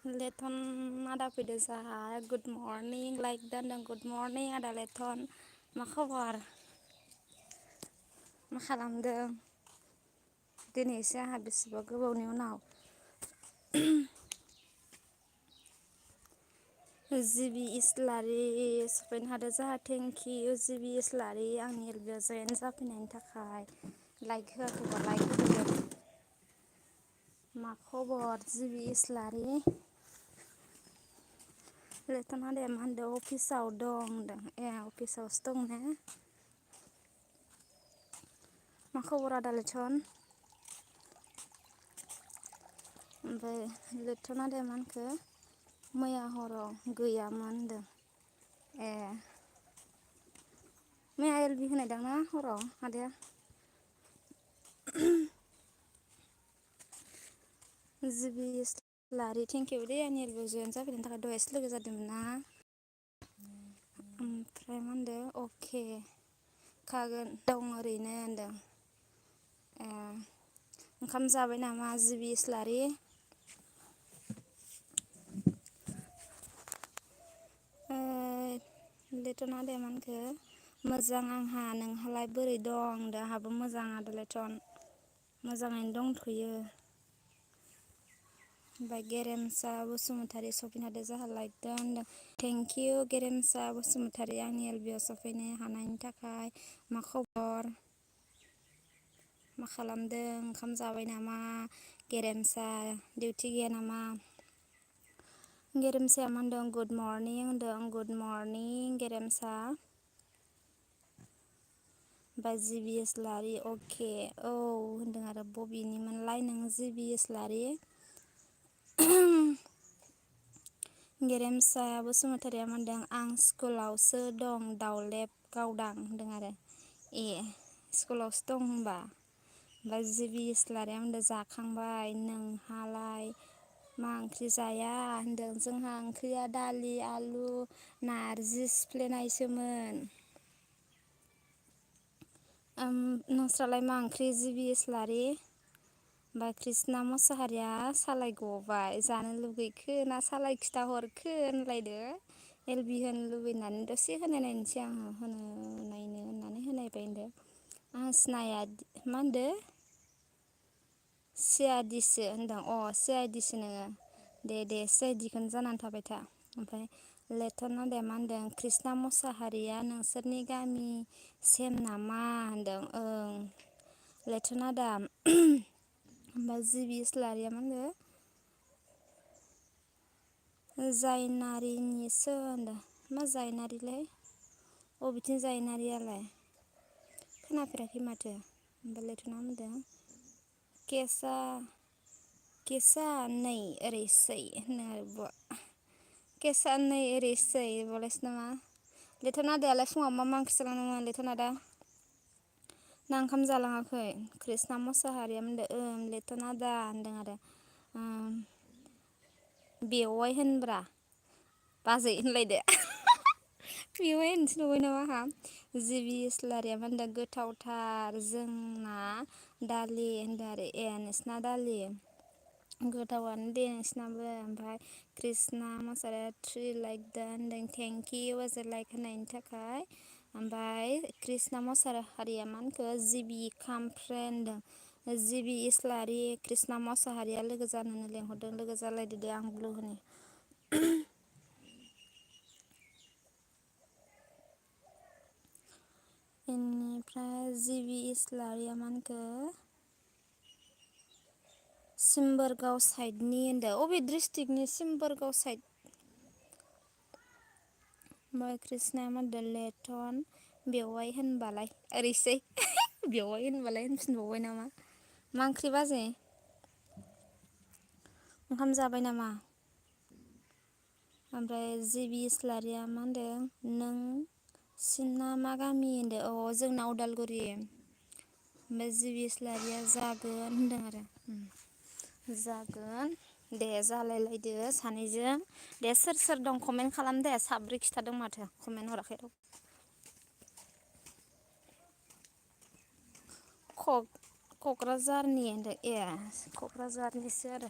लेथन आदा फैदो जाहा गुड मर्निं लाइक दोनदों गुड मर्निं आदा लेथन मा खबर मा खालामदों दिनैसो आंहा बेसेबा गोबावनि उनाव जिबि इस्लारि सफैनो हादों जाहा थेंकिउ जिबि इस्लारि आंनि एलबियाव जयेन जाफैनायनि थाखाय लाइक होआखैबा लाइक होदो मा खबर जिबि इस्लारि लेथन आदाया मा होनदों अफिसाव दं होनदों ए अफिसावसो दं ने मा खबर आदा लेथन ओमफ्राय लेथन आदाया मा होनखो मैया हराव गैयामोन होनदों ए मैया एलबि होनायदां ना हराव आदाया जिबि इस्लारि थेंकिउ दे आंनि एलबियाव जयेन जाफैनायनि थाखाय दहायसो लोगो जादोंमोन ना ओमफ्राय मा होनदों अके खागोन दं ओरैनो होनदों ए ओंखाम जाबाय नामा जिबि इस्लारि लेथन आदाया मा होनखो मोजां आंहा नोंहालाय बोरै दं होनदों आंहाबो मोजां आदा लेथन मोजाङैनो दंथ'यो ओमफ्राय गेरेमसा बसुमतारी सफैनो हादों जाहा लाइक दो होनदों थेंकिउ गेरेमसा बसुमतारी आंनि एलबियाव सफैनो हानायनि थाखाय मा खबर मा खालामदों ओंखाम जाबाय नामा गेरेमसा डिउटि गैया नामा गेरेमसाया मा होनदों गुड मर्निं होनदों गुड मर्निं गेरेमसा ओमफ्राय जिबि इस्लारि अके औ होनदों आरो बबेनिमोनलाय नों जिबि इस्लारि गेरेमसा बसुमतारिया मा होनदों आं स्कुलावसो दं दाउलेब गावदां होनदों आरो ए स्कुलावसो दं होनबा ओमफ्राय जिबि इस्लारिया मा होनदों जाखांबाय नोंहालाय मा ओंख्रि जाया होनदों जोंहा ओंख्रिया दालि आलु नारजि सिफ्लेनायसोमोन नोंस्रालाय मा ओंख्रि जिबि इस्लारि ओमफ्राय कृष्णा मुसाहारिया सालाय गबाय जानो लुगैखो ना सालाय खिथाहरखो होनलायदो एलबि होनो लुबैनानै दसे होनाय नायनोसै आङो होनो नायनो होननानै होनायबाय होनदो आं सिनाया मा होनदो सि आदिसो होनदों अ सि आइदिसो नोङो दे सि आइदिखौनो जानानै थाबाय था ओमफ्राय लेथन आदाया मा होनदों कृष्णा मुसाहारिया नोंसोरनि गामि सेम नामा होनदों ओं लेथन आदा ओमफ्राय जिबि इस्लारिया मा होनदों जायनारिनिसो होनदों मा जायनारिलाय अबेथिं जायनारियालाय खोनाफेराखै माथो ओमफ्राय लेथना होनदों केसा नै ओरैसै होनो आरो केसा नै ओरैसै बावलायसो नामा लेथन आदायालाय फुङाव मा ओंख्रि जालांदोंमोन लेथन आदा ना ओंखाम जालाङाखै कृष्णा मुसाहारिया होनदों लेथन आदा होनदों आरो बेवाइ होनब्रा बाजै होनलायदो बेवाइ होननोसो नंबाय नामा आंहा जिबि इस्लारिया मा होनदों गोथावथार जोंना दालि होनदों आरो ए नोंसिना दालि गोथावानो दे नोंसिनाबो ओमफ्राय कृष्णा मुसाहारिया थ्रि लाइक दा होनदों थेंकिउ एस ए लाइक होनायनि थाखाय ओमफ्राय कृष्णा मुसाहारिया मा होनखो जिबि काम फ्रेन्ड होनदों जिबि इस्लारि कृष्णा मुसाहारिया लोगो जानोनो लेंहरदों लोगो जालायदो दे आं ब्लु होनि बेनिफ्राय जिबि इस्लारिया मा होनखो सिम्बोरगाव साइडनि होनदों अबे डिस्ट्रिक्टनि सिम्बोरगाव साइड ओमफ्राय कृष्णाया मा होनदों लेथन बेवाइ होनबालाय ओरैसै बेवाइ होनबालाय होनफिनबावबाय नामा मा ओंख्रि बाजै ओंखाम जाबाय नामा ओमफ्राय जिबि इस्लारिया मा होनदों नों सिना मा गामि होनदों अ जोंना उदालगुरि ओमफ्राय जिबि इस्लारिया जागोन होनदों आरो जागोन दे जालायलायदो सानैजों दे सोर सोर दं कमेन्ट खालाम दे साब्रै खिथादों माथो कमेन्ट हराखै र' क'क्राझारनि होनदों ए क'क्राझारनिसो आरो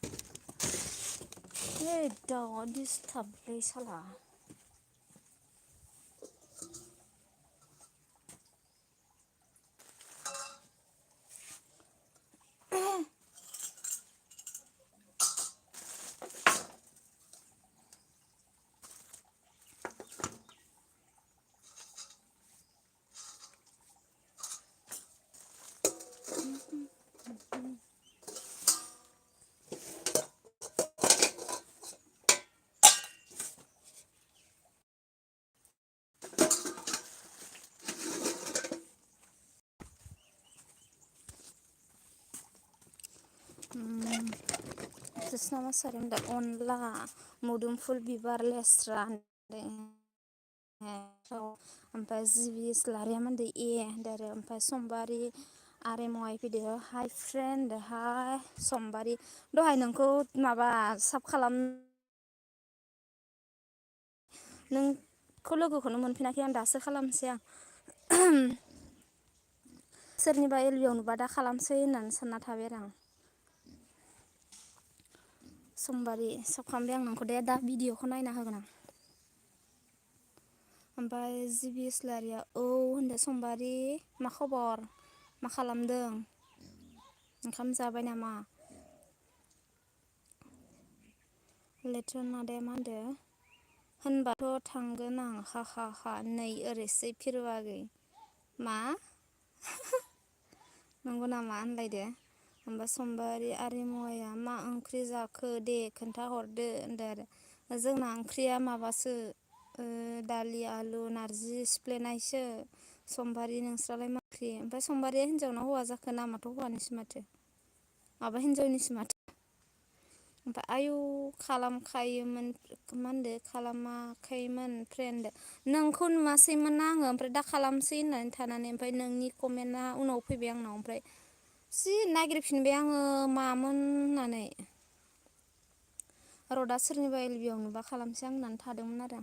दाउआ दिसथाबलै साला कृष्णा मुसाहारि होनदों अनला मोदोमफुल बिबार लेस्रा ओमफ्राय जिबि इस्लारिया होनदों होनदों आरो ओमफ्राय समबारि आरेमआइ फैदो हाय फ्रेन्ड हाय समबारि दहाय नोंखौ माबा साब खालाम नोंखौ लोगोखौनो मोनफिनाखै आं दासो खालामसै आं सोरनिबा एलबियाव नुबा दा खालामसै होननानै सानना थाबाय आरो आं समबारि साब खालामबाय आं नोंखौ दे दा भिडिअखौ नायना होगोन आं ओमफ्राय जिबि इस्लारिया औ होनदों समबारि मा खबर मा खालामदों ओंखाम जाबाय नामा लेट्रेन मादैया मा होनदों होनबाथ' थांगोन आं हा हा हा नै ओरैसै फिरबागै मा नंगौ नामा होनलायदो होमबा समबारि आरिमु मा ओंख्रि जाखो दे खोन्थाहरदो होनदो आरो जोंना ओंख्रिया माबासो दालि आलु नारजि सिफ्लेनायसो समबारि नोंस्रालाय मा ओंख्रि ओमफ्राय समबारिया हिनजाव ना हौवा जाखो नामाथ' हौवानिसो माथो माबा हिनजावनिसो माथो ओमफ्राय आयु खालामखायोमोन मा होनदो खालामाखैमोन फ्रेन्ड नोंखौ नुवासैमोन ना आङो ओमफ्राय दा खालामसै होननानै थानानै ओमफ्राय नोंनि कमेन्टआ उनाव फैबाय आंनाव ओमफ्राय जि नागिरफिनबाय आङो मामोन होननानै र' दा सोरनिबा एलबियाव नुबा खालामसै आं होननानै थादोंमोन आरो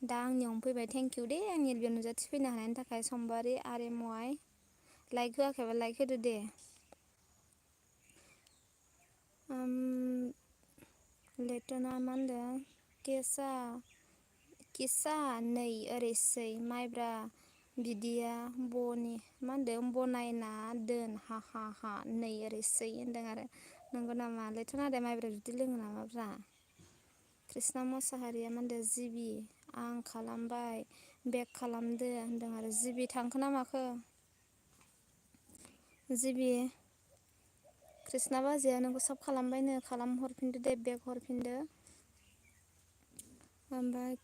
दा आंनियावनो फैबाय थेंकिउ दे आंनि एलबियाव नुजाथिफैनो हानायनि थाखाय समबारि आरेमआइ लाइक होआखैबा लाइक होदो दे लेटना मा होनदों केसा नै ओरैसै माइब्रा बिदिया बनि मा होनदों बनायना दोन हा हा हा नै ओरैसै होनदों आरो नंगौ नामा लेथ'ना दे माइब्रा बिदि लोङो नामाब्रा कृष्णा मुसाहारिया मा होनदों जिबि आं खालामबाय बेक खालामदो होनदों आरो जिबि थांखो ना माखो जिबि कृष्णा बाजैया नोंखौ साब खालामबायनो खालामहरफिनदो दे बेक हरफिनदो ओमफ्राय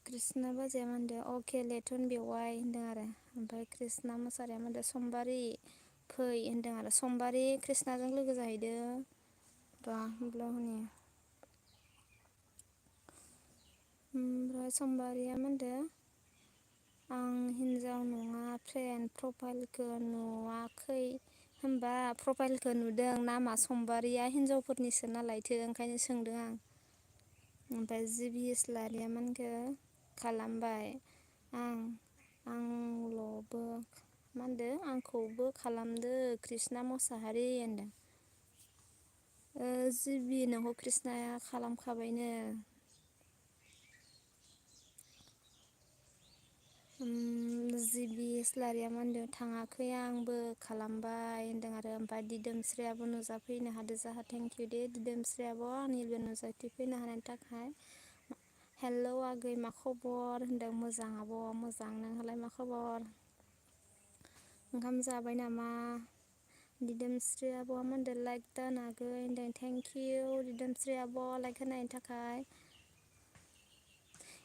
कृष्णा बाजैया मा होनदों अके लेथुन बेवाइ होनदों आरो ओमफ्राय कृष्णा मुसाहारिया मा होनदों समबारि फै होनदों आरो समबारि कृष्णाजों लोगो जाहैदो र' होमब्ला हनै ओमफ्राय समबारिया मा होनदों आं हिन्जाव नङा फ्रेन्ड प्रफाइलखौ नुवाखै होनबा प्रफाइलखौ नुदों नामा समबारिया हिन्जावफोरनिसो नालायथो ओंखायनो सोंदों आं ओमफ्राय जिबि इस्लारिया मा होनखो खालामबाय आंल'बो मा होनदों आंखौबो खालामदो कृष्णा मुसाहारि होनदों जिबि नोंखौ कृष्णाया खालामखाबायनो जिबि इस्लारिया मा होनदों थाङाखै आंबो खालामबाय होनदों आरो ओमफ्राय दिदोमस्रियाबो नुजाफैनो हादों जाहा थेंकिउ दे दिदोमस्रियाबो आंनि नुजाथिफैनो हानायनि थाखाय हेलौ आगै मा खबर होनदों मोजां आब' मोजां नोंहालाय मा खबर ओंखाम जाबाय नामा दिदोमस्रि आब'आ मा होनदों लाइक दान आगै होनदों थेंकिउ दिदोमस्रि आब' लाइक होनायनि थाखाय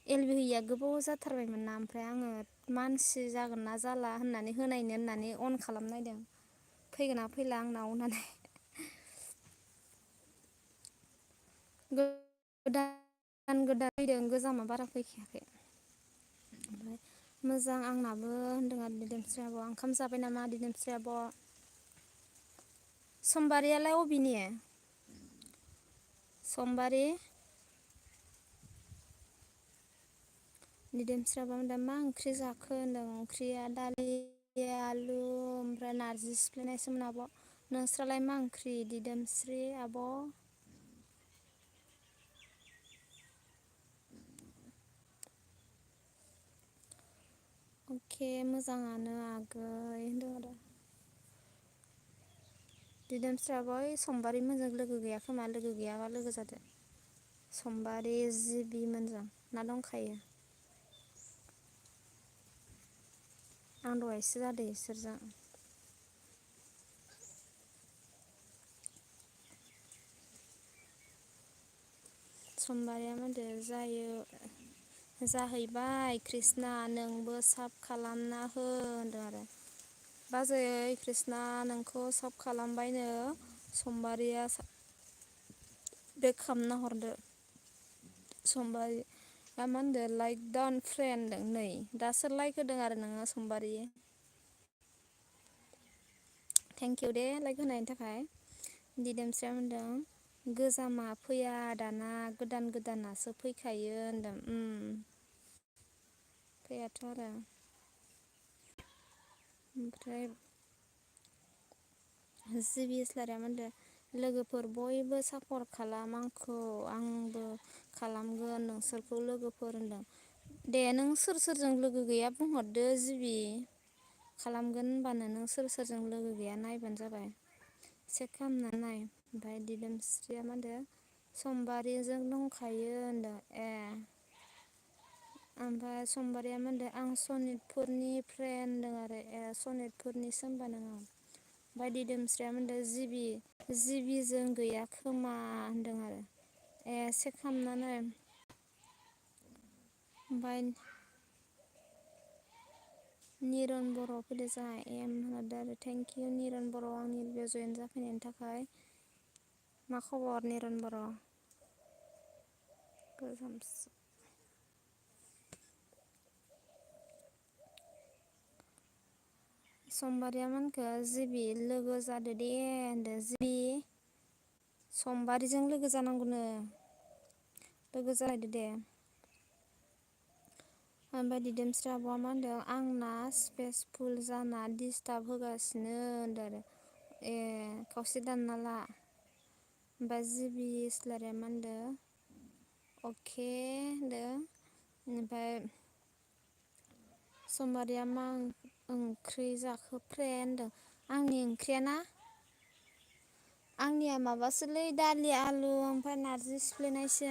एलबि होयिया गोबाव जाथारबायमोन ना ओमफ्राय आङो मानसि जागोन ना जाला होननानै होनायनो होननानै अन खालामनायदों फैगोना फैला आंनाव होननानै गोदान फैदों गोजामा बारा फैखायाखै ओमफ्राय मोजां आंनाबो होनदों आरो दिदोमस्रि आब' ओंखाम जाबाय नामा दिदोमस्रि आब' समबारियालाय अबिनि समबारि दिदोमस्रि आब'आ होनदों मा ओंख्रि जाखो होनदों ओंख्रिया दालि आलु ओमफ्राय नारजि सिफ्लेनायसोमोन आब' नोंस्रालाय मा ओंख्रि दिदोमस्रि आब' अके मोजाङानो आगै होनदों आरो दिदोमस्रियाबो ओइ सम्बारि मोनजों लोगो गैया खोमा लोगो गैयाबा लोगो जादो सम्बारि जिबि मोनजों ना दंखायो आं दहायसो जादो इसोरजों सम्बारिया मोनदो जायो जाहैबाय कृष्णा नोंबो साब खालामना हो होनदों आरो बाजै कृष्णा नोंखौ साब खालामबायनो सम्बारिया बेक खामना हरदो सम्बारि मा होनदो लाइक डाउन फ्रेन्ड नै दासो लाइक होदों आरो नोङो सम्बारि थेंक इउ दे लाइक होनायनि थाखाय दिदोमस्रिया होनदों गोजामा फैया दाना गोदान गोदानासो फैखायो होनदों फैयाथ' आरो ओमफ्राय जिबि इस्लारिया मा होनदो लोगोफोर बयबो सापर्ट खालाम आंखौ आंबो खालामगोन नोंसोरखौ लोगोफोर होनदों दे नों सोर सोरजों लोगो गैया बुंहरदो जिबि खालामगोन होनबानो नों सोर सोरजों लोगो गैया नायबानो जाबाय चेक खालामना नाय ओमफ्राय दिदोमस्रिया मा होनदो सम्बारिजों दंखायो होनदों ए ओमफ्राय सम्बारिया मा होनदों आं सनितपुरनि फ्रेन्ड होनदों आरो ए सनितपुरनिसो होमबा नोङो ओमफ्राय दिदोमस्रिया मा होनदों जिबिजों गैया खोमा होनदों आरो ए चेक खालामना नाय ओमफ्राय निरन बर' फैदो जोंहा एम होनहरदो आरो थेंक इउ निरन बर' आंनि बेयाव जयेन जाफैनायनि थाखाय मा खबर निरन बर' गोजामसो सम्बारिया मा होनखो जिबि लोगो जादो दे होनदो जिबि सम्बारिजों लोगो जानांगौनो लोगो जालायदो दे ओमफ्राय दिदोमस्रि आब'आ मा होनदों आंना स्पेस फुल जाना डिस्टार्ब होगासिनो होनदों आरो ए खावसे दानना ला ओमफ्राय जिबि इस्लारिया मा होनदो अके होनदो ओमफ्राय सम्बारिया मा ओंख्रि जाखो फ्रेन्ड होनदों आंनि ओंख्रिया ना आंनिया माबासोलै दालि आलु ओमफ्राय नारजि सिफ्लेनायसो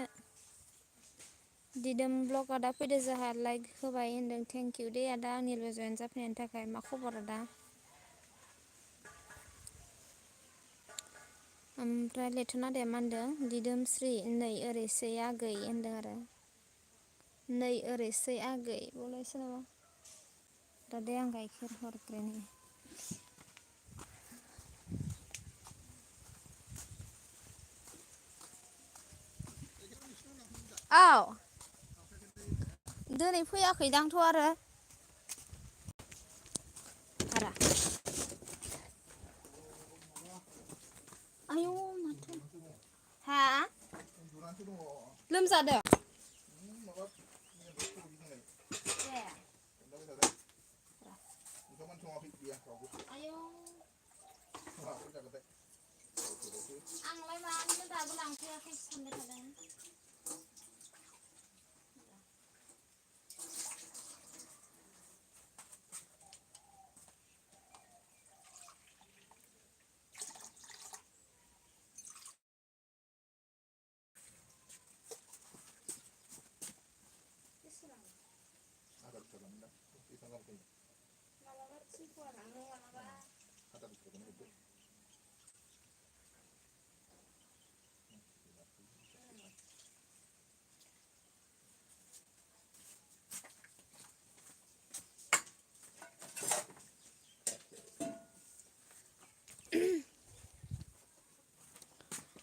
दिदोम ब्लग आदा फैदो जोंहा लाइक होबाय होनदों थेंक इउ दे आदा आंनिल' जयेन जाफैनायनि थाखाय मा खबर आदा ओमफ्राय लेथना आदाया मा होनदों दिदोमस्रि नै ओरैसै आगै होनदों आरो नै ओरैसै आगै बुंलायसै नामा दा दे आं गाइखेर हरग्रोनि औ दिनै फैयाखैदांथ' आरो आरा आयौ माथो हा लोमजादों ए आयौ आंलाय मानो दाबो लांफैयाखैसो सानबाय थादों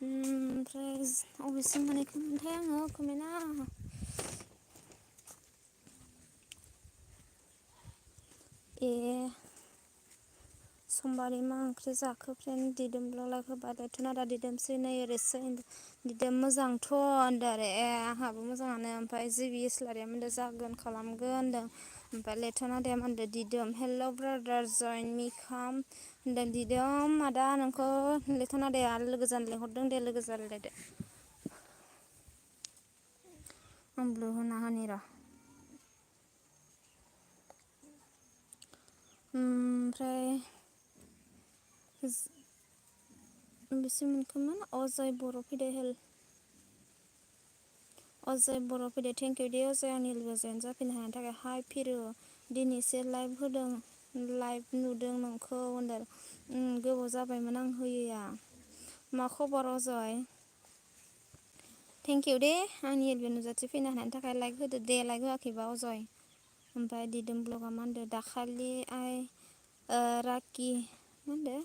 ओमफ्राय अबेसिम मोनहैखोमोनथाय आङो कमेन्टआ ए समबारै मा ओंख्रि जाखो फ्रेन्ड दिदोमल' लाइक होबाय लैथुन आदा दिदोमस्रि नै ओरैसै दिदोम मोजांथ' होनदों आरो ए आंहाबो मोजाङानो ओमफ्राय जिबि इस्लारिया मा होनदों जागोन खालामगोन होनदों ओमफ्राय लेथन आदाया मा होनदों दिदोम हेल' ब्रादार जइन मि काम होनदों दिदोम आदा नोंखौ लेथन आदाया लोगो जानो लिंहरदों दे लोगो जालायलायदो आं ब्लु होना होनि र' ओमफ्राय बेसे मोनखोमोन अजय बर' फैदो हेल्प अजय बर' फैदो थेंक इउ दे अजय आंनि लोगो जयेन जाफैनो हानायनि थाखाय हाय फिरु दिनैसो लाइभ होदों लाइभ नुदों नोंखौ होनदों गोबाव जाबायमोन आं होयैया मा खबर अजय थेंक इउ दे आंनि एलबि नुजाथि फैनो हानायनि थाखाय लाइक होदो दे लाइक होआखैबा अजय ओमफ्राय दिदोम ब्लगा मा होनदो दाखालि राकि मा होनदो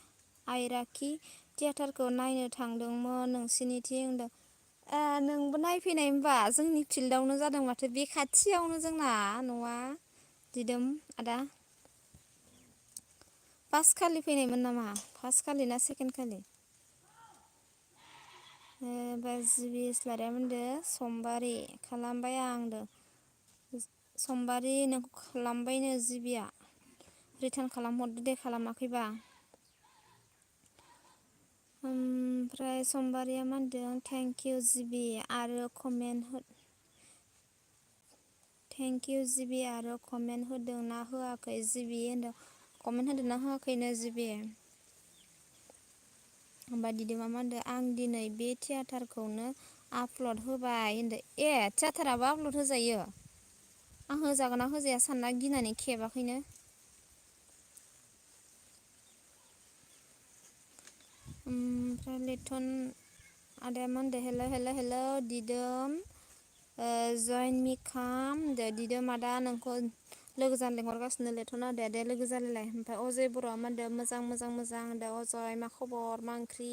आइ राकि थियेटारखौ नायनो थांदोंमोन नोंसिनिथिं होनदों नोंबो नायफैनाय होमबा जोंनि फिल्डआवनो जादों माथो बे खाथियावनो जोंना न'आ दिदोम आदा फार्स्ट खालि फैनायमोन नामा फार्स्ट खालि ना सेकेन्ड खालि बाजिबि इस्लारिया मोनदो समबारि खालामबाय आं होनदो समबारि नोंखौ खालामबायनो जिबिया रिटार्न खालामहरदो दे खालामाखैबा ओमफ्राय समबारिया मा होनदों थेंक इउ जिबि आरो कमेन्ट थेंक इउ जिबि आरो कमेन्ट होदों ना होआखै जिबि होनदों कमेन्ट होदों ना होआखैनो जिबि होमबा दिदोमा मा होनदों आं दिनै बे थियेटारखौनो आपलड होबाय होनदो ए थियेटाराबो आपलड होजायो आं होजागोन ना होजाया सानना गिनानै खेबाखैनो ओमफ्राय लेथन आदाया मा होनदो हेल' हेल' हेल' दिदोम जइन मि खाम दे दिदोम आदा नोंखौ लोगो जानो लिंहरगासिनो लेथ'नो आदाया दे लोगो जालायलाय ओमफ्राय अजय बर'आ मा होनदो मोजां मोजां मोजां होनदो अजय मा खबर मा ओंख्रि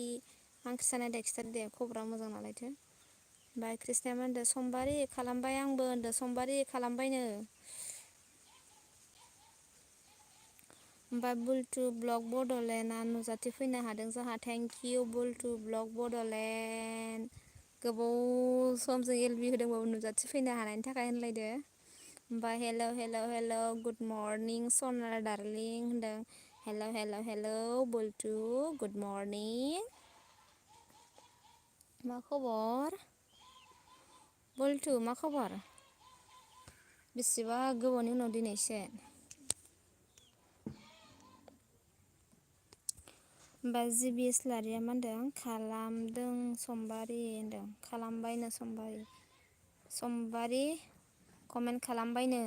जानाय दे खिथादो दे खबरा मोजां नालायथो ओमफ्राय कृष्णाया मा होनदो समबारि खालामबाय आंबो होनदो समबारि खालामबायनो ओमफ्राय बुलटु ब्लग बड'लेण्डआ नुजाथि फैनो हादों जोंहा थेंक इउ बुलटु ब्लग बड'लेण्ड गोबाव समजों एलबि होदोंबाबो नुजाथि फैनो हानायनि थाखाय होनलायदो ओमफ्राय हेल' हेल' हेल' गुड मर्निं सना दारलिं होनदों हेल' हेल' हेल' बुलटु गुड मर्निं मा खबर बल्टु मा खबर बेसेबा गोबावनि उनाव दिनैसो ओमफ्राय जिबि इस्लारिया मा होनदों खालामदों समबारि होनदों खालामबायनो समबारि कमेन्ट खालामबायनो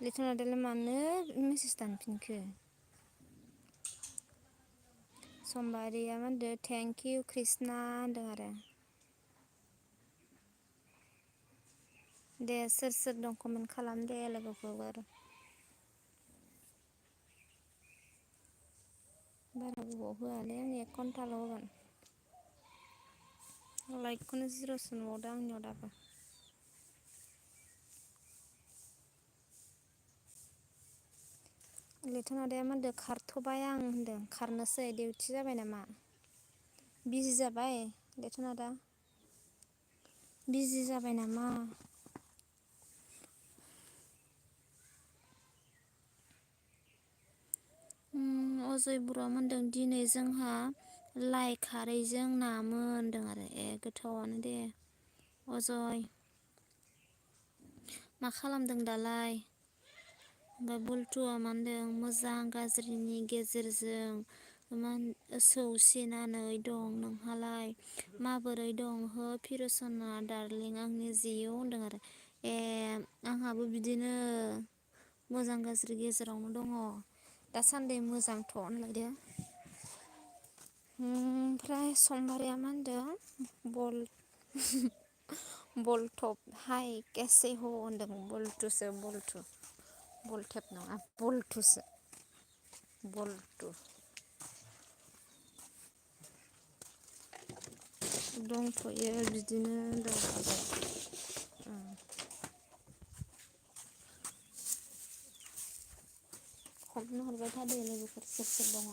लिथुन आदायालाय मानो मेसेज दानफिनखो समबारिया मा होनदों थेंक इउ कृष्णा होनदों आरो दे सोर सोर दं कमेन्ट खालाम दे लोगोफोर बारा गोबाव होआलै आं 1 घन्टाल' होगोन लाइकखौनो जिर'सो नुबावदों आंनियाव दाबो लेथन आदाया मा होनदों खारथ'बाय आं होनदों खारनोसै डिउटि जाबाय नामा बिजि जाबाय लेथन आदा बिजि जाबाय नामा अजय बर'आ मा होनदों दिनै जोंहा लाइ खारैजों नामोन होनदों आरो गोथावआनो दे अजय मा खालामदों दालाय ओमफ्राय बुलटुआ मा होनदों मोजां गाज्रिनि गेजेरजों सौसिनानै दं नोंहालाय माबोरै दं हो फिरसना दारलिं आंनि जिउ होनदों आरो आंहाबो बिदिनो मोजां गाज्रि गेजेरावनो दङ दासान्दि मोजांथ' होनलायदो ओमफ्राय समबारिया मा होनदों बलटप हाय केसे ह होनदों बल्टुसो बल्टु बलटेप नङा बल्टुसो बल्टु दंथ'यो बिदिनो होनदों खमनो हरबाय था दे लोगोफोर सोर सोर दङ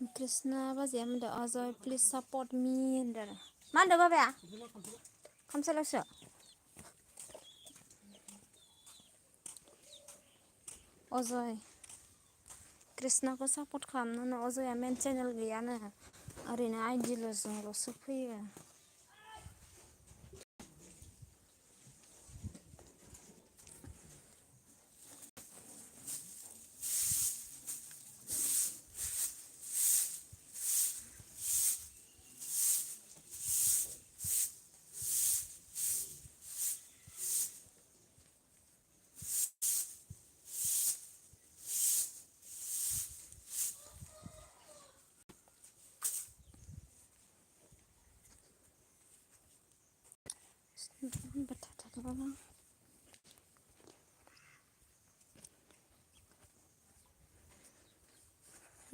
कृष्णा बाजैया होनदों अजय प्लिज सापर्ट मि होनदों मा होनदों बाबाया खामसालियावसो अजय कृष्णाखौ सापर्ट खालामनो अजया मेन चेनेल गैयानो ओरैनो आइडियल'जोंल'सो फैयो।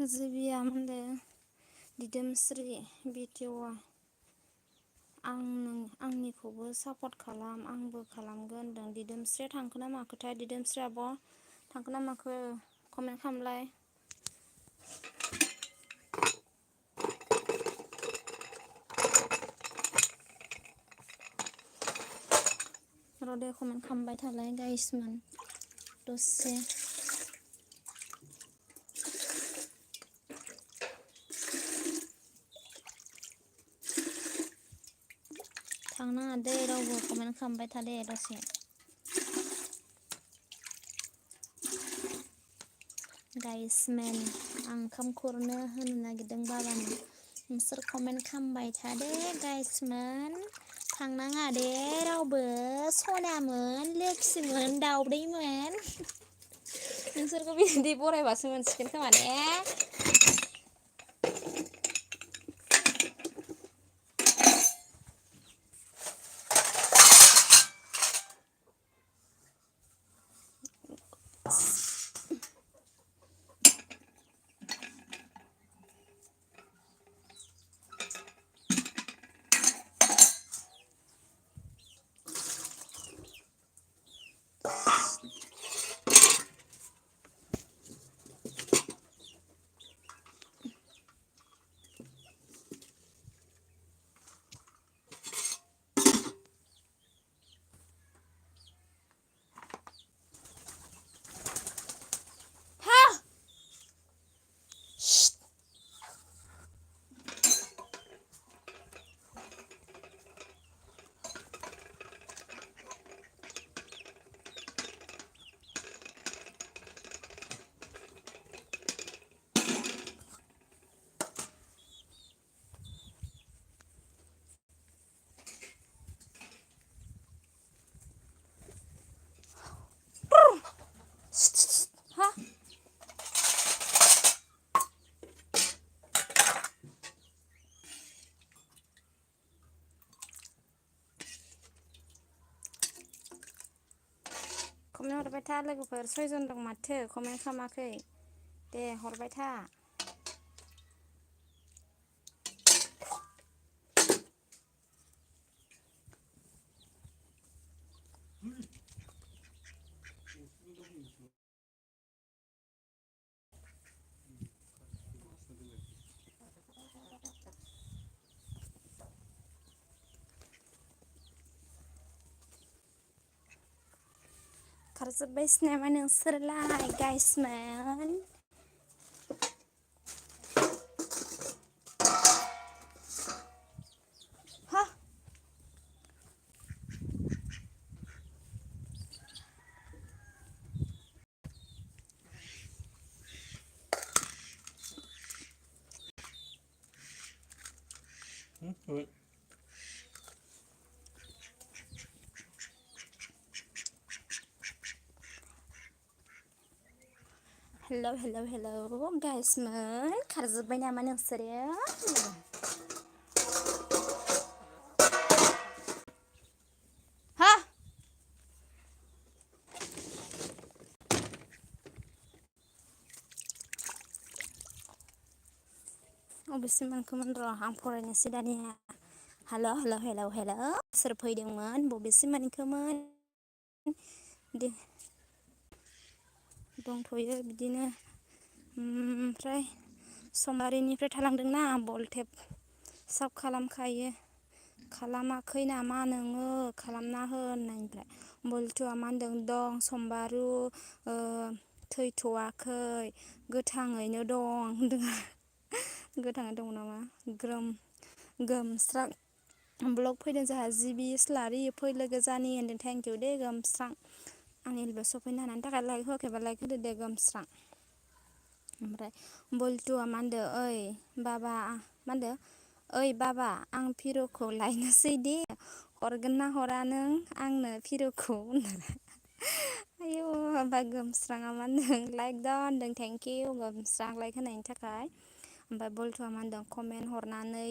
जिबिया होनदो दिदोमस्रि बिटिअ आंनिखौबो सापर्ट खालाम आंबो खालामगोन होनदों दिदोमस्रिया थांखो ना माखोथाय दिदोमस्रि आब' थांखो ना माखो कमेन्ट खालामलाय। रदे कमेन्ट खालामबाय थालाय गाइसमोन दसे। थांनाङा दे रावबो कमेन्ट खालामबाय था दे दसे। गाइसमेन आं ओंखाम खुरनो होनो नागिरदों बाबानो नोंसोर कमेन्ट खालामबाय था दे गाइसमोन थांनाङा दे रावबो सनामोन लोक्षिमोन दाउदैमोन नोंसोरखौ बिदि बरायबासो मोनसिगोन खोमा ने। हा कमेन्ट हरबाय था लोगोफोर 6 जन दं माथो कमेन्ट खालामाखै दे हरबाय था। खारजोब्बायसो नामा नोंसोरलाय गाइसमोन। हा हेलौ हेलौ हेलौ गाइसमोन खारजोब्बाय नामा नोंसोरो। हा अबेसिम मोनखोमोन र' आं फरायनोसै दानिया। हेल' हेल' हेल' हेल' सोर फैदोंमोन बबेसिम मोनखोमोन दे दंथ'यो बिदिनो ओमफ्राय समारिनिफ्राय थालांदोंना बलटेप साब खालामखायो खालामाखै नामा नोङो खालामना हो होननायनिफ्राय बल्टुआ मा होनदों दं समबारु थैथ'वाखै गोथाङैनो दं होनदों गोथाङै दं नामा ग्रोम गोमस्रां ब्लग फैदों जोंहा जिबि इस्लारि फै लोगो जानि होनदों थेंकिउ दे गोमस्रां आंनि एलबेयाव सफैनो हानायनि थाखाय लाइक होआखैबा लाइक होदो दे गोमस्रां ओमफ्राय बल्टुआ मा होनदो ओइ बाबा मा होनदो ओइ बाबा आं फिर'खौ लायनोसै दे हरगोन ना हरा नों आंनो फिर'खौ आयौ ओमफ्राय गोमस्राङा मा होनदों लाइक दा होनदों थेंकिउ गोमस्रां लाइक होनायनि थाखाय ओमफ्राय बल्टुआ मा होनदों कमेन्ट हरनानै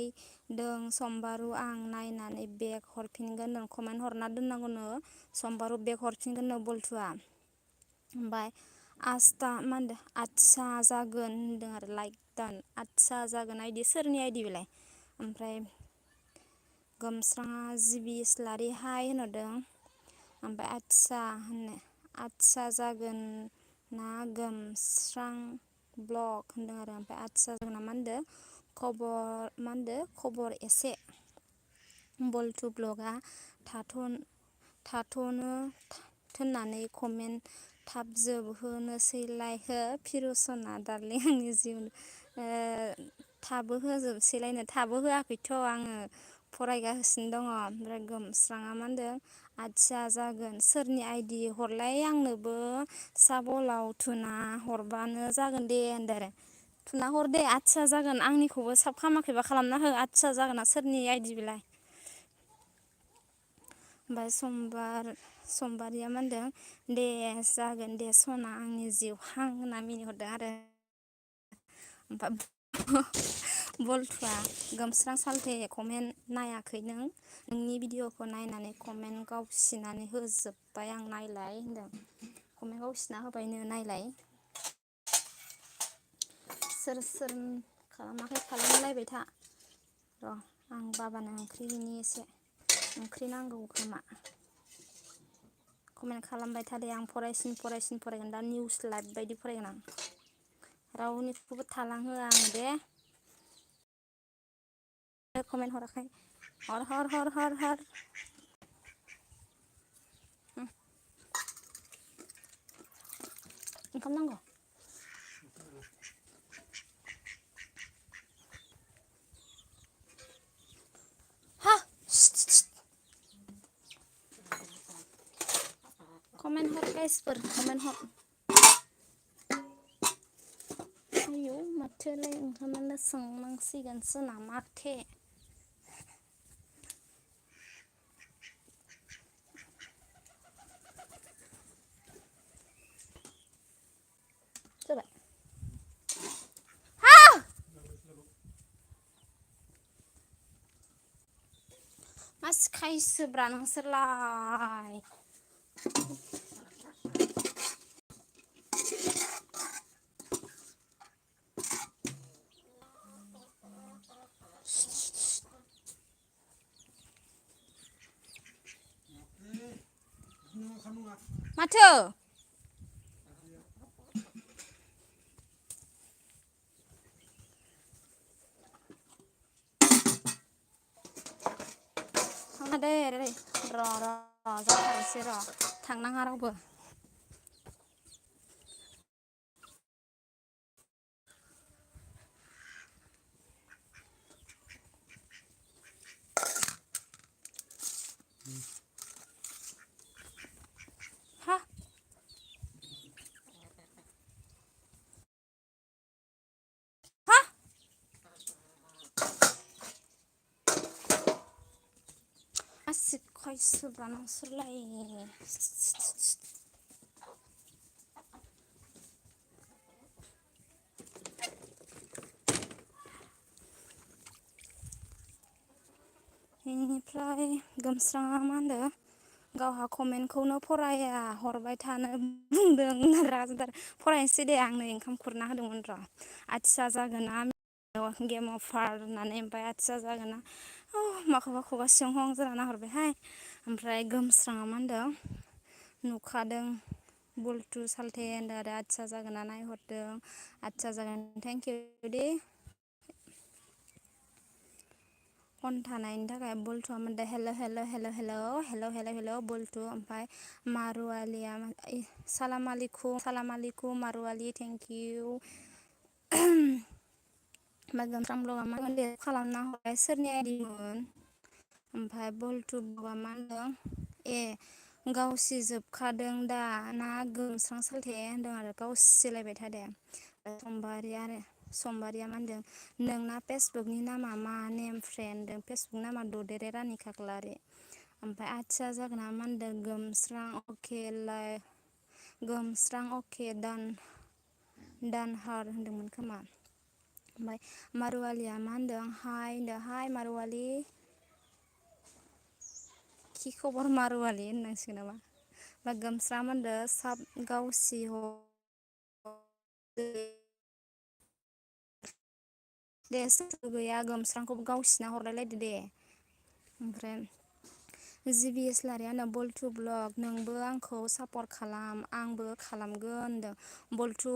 दों समबारू आं नायनानै बेग हरफिनगोन नों कमेन्ट हरना दोननांगौनो समबारू बेग हरफिनगोननो बल्टुआ ओमफ्राय आस्था मा होनदों आदसा जागोन होनदों आरो लाइक दान आदसा जागोन आइदि सोरनि आइदि बेलाय ओमफ्राय गोमस्राङा जिबि इस्लारि हाय होनहरदों ओमफ्राय आदसा जागोन ना गोमस्रां ब्लग होनदों आरो ओमफ्राय आदसा जोंना मा होनदों खबर मा होनदों खबर एसे बल्टु ब्लगआ थाथ'नो थोननानै कमेन्ट थाब जोबहोनोसैलाय हो फिर'सना दारलिं आंनि जिउ थाबो होजोबसैलायनो थाबो होआखैथ' आङो फरायगासिनो दङ ओमफ्राय गोमस्राङा मा होनदों आदसा जागोन सोरनि आइदि हरलाय आंनोबो साबलाव थुना हरबानो जागोन दे होनदों आरो थुना हर दे आदसा जागोन आंनिखौबो साब खालामाखैबा खालामना हो आदसा जागोना सोरनि आइदि बेलाय ओमफ्राय समबारिया मा होनदों दे जागोन दे सना आंनि जिउ हां होनना मिनिहरदों आरो ओमफ्राय बल्टुआ गोमस्रां सालथे कमेन्ट नायाखै नोंनि भिडिअखौ नायनानै कमेन्ट गावसिनानै होजोब्बाय आं नायलाय होनदों कमेन्ट गावसिना होबायनो नायलाय सोर खालामाखै खालामलायबाय था र' आं बाबानो ओंख्रिनि एसे ओंख्रि नांगौ खोमा कमेन्ट खालामबाय थादे आं फरायगोन दा निउस लाइभ बायदि फरायगोन आं रावनिखौबो थालांहोआ आं दे कमेन्ट हराखै हर ओंखाम नांगौ हा कमेन्ट हर गाइसफोर कमेन्ट हर आयौ माथोलाय ओंखामानो संनांसिगोनसो नामाथे जाबाय मा सिखायसोब्रा नोंसोरलाय माथो थांना दे र' जाथारसै र' थांनाङा रावबो हा हा आसिखायसोब्रा नोंसोरलाय बेनिफ्राय गोमस्राङा मा होनदों गावहा कमेन्टखौनो फराया हरबाय थानो बुंदों राजदार फरायनोसै दे आं नै ओंखाम खुरना होदोंमोन र' आदसा जागोना गेम अभार होननानै ओमफ्राय आदसा जागोना माखौबा खुगा सिङाव हां जाना नाहरबायहाय ओमफ्राय गोमस्राङा मा होनदों नुखादों बल्टु सालथे होनदों आरो आदसा जागोना नायहरदों आदसा जागोन थेंकिउ दे फन थानायनि थाखाय बल्थुआ मोनदों हेल' हेल' हेल' हेल' हेल' हेल' हेल' बल्थु ओमफ्राय मारुवालिया सालाम आलिकुम मारुवालि थेंक इउ ओमफ्राय गोमस्रां ब्लगा मा होनदों खालामना हरबाय सोरनि आइडिमोन ओमफ्राय बल्टु ब्लगा मा होनदों ए गावसि जोबखादों दा ना गोमस्रां सालथे होनदों आरो गावसिलायबाय थादों समबारिया मा होनदों नोंना फेसबुकनि नामा मा नेम फ्रेन्ड फेसबुक नामा ददेरे रानि खाख्लारि ओमफ्राय आथिया जागोना मा होनदों गोमस्रां अके दानहार होनदोंमोन खोमा ओमफ्राय मारुवालिया मा होनदों हाय मारुवालि खि खबर मारुवालि होननांसिगोन नामा ओमफ्राय गोमस्रां मा होनदों साब गावसि दे सोरबो गैया गोमस्रांखौबो गावसिना हरलायलायदो दे ओमफ्राय जिबिएस लारियानो बल्टु ब्लग नोंबो आंखौ सापर्ट खालाम आंबो खालामगोन होनदों बल्टु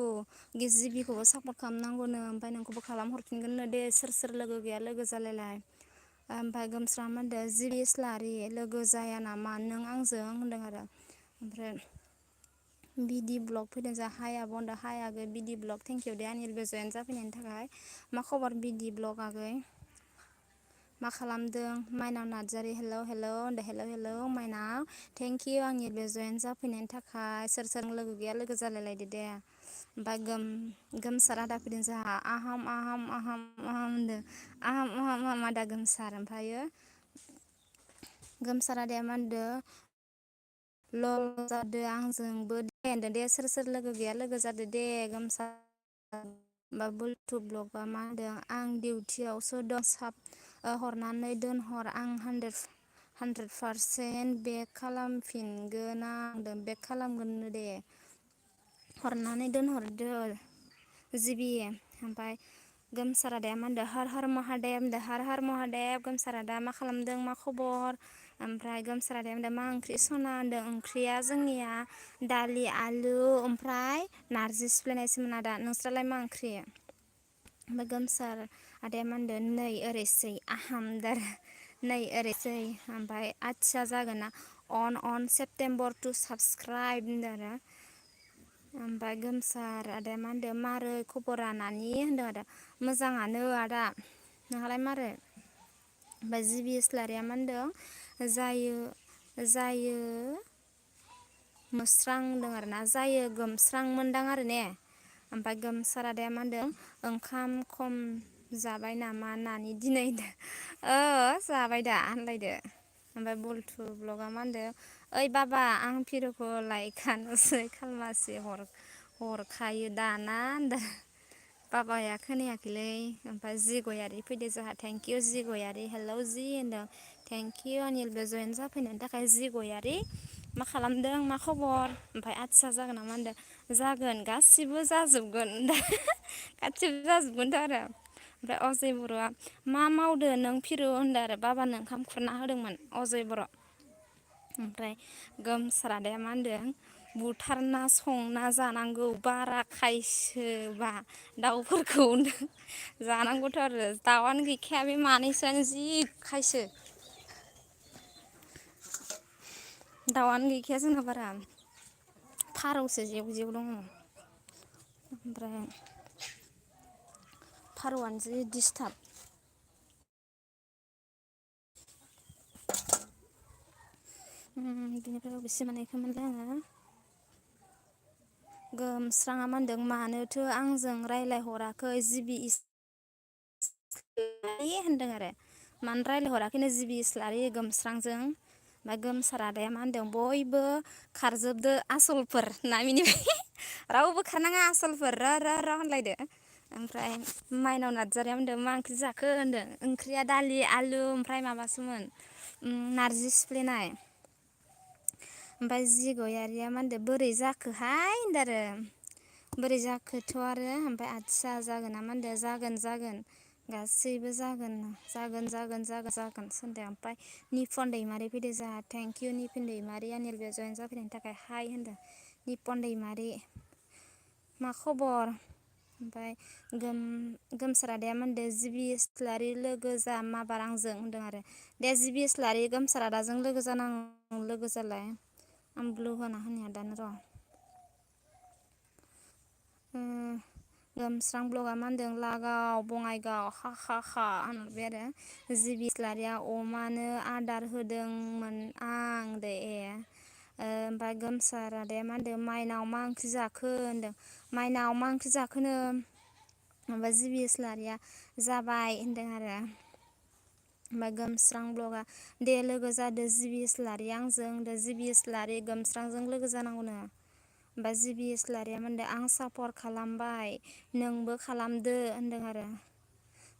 जिबिखौबो सापर्ट खालामनांगौनो ओमफ्राय नोंखौबो खालामहरफिनगोननो दे सोर लोगो गैया लोगो जालायलाय ओमफ्राय गोमस्रां मा होनदों जिबि इस्लारि लोगो जाया नामा नों आंजों होनदों आरो ओमफ्राय बिदि ब्लग फैदों जा हाय आब' होनदों हाय आगै बिदि ब्लग थेंकिउ दे आंनिबो जयेन जाफैनायनि थाखाय मा खबर बिदि ब्लग आगै मा खालामदों माइनाव नार्जारि हेल' होनदों हेल' माइनाव थेंकिउ आंनि बे जयेन जाफैनायनि थाखाय सोर लोगो गैया लोगो जालायलायदो दे ओमफ्राय गोमसार आदा फैदों जोंहा आहाम होनदों आहाम आदा गोमसार ओमफ्रायो गोमसार आदाया मा होनदों लल जादो आंजोंबो दे होनदों दे सोर लोगो गैया लोगो जादो दे गोमसार बा बुलटु ब्लगा मा होनदों आं डिउटियावसो दं हरनानै दोनहर आं 100% बेक खालामफिनगोन आं बेक खालामगोननो दे हरनानै दोनहरदो जिबि ओमफ्राय गोमसार आदाया मा होनदों हार हार महादेब होनदों हार हार महादेब गोमसार आदा मा खालामदों मा खबर ओमफ्राय गोमसार आदाया होनदों मा ओंख्रि सना होनदों ओंख्रिया जोंनिया दालि आलु ओमफ्राय नारजि सिफ्लेनायसोमोन आदा नोंस्रालाय मा ओंख्रि ओमफ्राय गोमसार आदाया मा होनदों नै ओरैसै आहाम नै ओरैसै ओमफ्राय आथिया जागोन ना अन सेप्तेम्बर टु साबसक्राइब होनदों आरो ओमफ्राय गोमसार आदाया मा होनदों मारै खबरा नानि होनदों आदा मोजाङानो आदा नोंहालाय मारै ओमफ्राय जिबि इस्लारिया मा होनदों जायो मोस्रां होनदों आरोना जायो गोमस्रां मोनदां आरो ने ओमफ्राय गोमसार आदाया मा होनदों ओंखाम खम जाबाय नामा नानि दिनै जाबाय दा होनलायदो ओमफ्राय बल्टु ब्लगा मा होनदों ओइ बाबा आं फिर'खौ लायखानोसै खालमासि हरखायो दाना होनदों बाबाया खोनायाखैलै ओमफ्राय जि गयारि फैदो जोंहा थेंकिउ जि गयारि हेलौ जि होनदों थेंकिउ आंनिबो जयेन जाफैनायनि थाखाय जि गयारि मा खालामदों मा खबर ओमफ्राय आथिया जागोन ना मा होनदों जागोन गासिबो जाजोबगोन गासिबो जाजोबगोनथ' आरो ओमफ्राय अजय बर'आ मा मावदो नों फिरु होनदों आरो बाबानो ओंखाम खुरना होदोंमोन अजय बर' ओमफ्राय गोमसार आदाया मा होनदों बुथारना संना जानांगौ बारा खायसोबा दाउफोरखौ जानांगौथ' आरो दाउआनो गैखाया बे मानैसोआनो जि खायसो दाउआनो गैखाया जोंना बारा फारौसो जेव जेव दङ ओमफ्राय फारौआनो जि दिसटार्ब बिनिफ्राय बेसे मानायखौ मोनदों आङो गोमस्राङा मा होनदों मानोथो आंजों रायज्लायहराखै जिबि होनदों आरो मानो रायज्लायहराखैनो जिबि इस्लारि गोमस्रांजों ओमफ्राय गोमसार आदाया मा होनदों बयबो खारजोबदो आसलफोर ना मिनिबाय रावबो खारनाङा आसलफोर र' होनलायदो ओमफ्राय माइनाव नार्जारिया होनदों मा ओंख्रि जाखो होनदों ओंख्रिया दालि आलु ओमफ्राय माबासोमोन नारजि सिफ्लेनाय ओमफ्राय जि गयारिया मा होनदों बोरै जाखोहाय होनदों आरो बोरै जाखोथ' आरो ओमफ्राय आथिया जागोन ना मा होनदों जागोन गासैबो जागोन सोनदों ओमफ्राय निपन दैमारि फैदो जोंहा थेंकिउ निपन दैमारि आंनि बे जयेन जाफैनायनि थाखाय हाय होनदों निपन दैमारि मा खबर ओमफाय गोमसार आदाया मा होनदो जिबि इस्लारि लोगो जा माबार आंजों होनदों आरो दे जिबि इस्लारि गोमसार आदाजों लोगो जालाय आं ब्लु होना होनाया दानो र' गोमस्रां ब्लगा मा होनदों लागाव बङाइगाव हा हा हा होनहरबाय आरो जिबि इस्लारिया अमानो आदार होदोंमोन आं दे ओमफ्राय गोमसार आदाया मा होनदों माइनाव मा ओंख्रि जाखो होनदों माइनाव मा ओंख्रि जाखोनो माबा जिबि इस्लारिया जाबाय होनदों आरो ओमफ्राय गोमस्रां ब्लगा दे लोगो जादो जिबि इस्लारि आंजों होनदो जिबि इस्लारि गोमस्रांजों लोगो जानांगौनो ओमफ्राय जिबि इस्लारिया मा होनदो आं सापर्ट खालामबाय नोंबो खालामदो होनदों आरो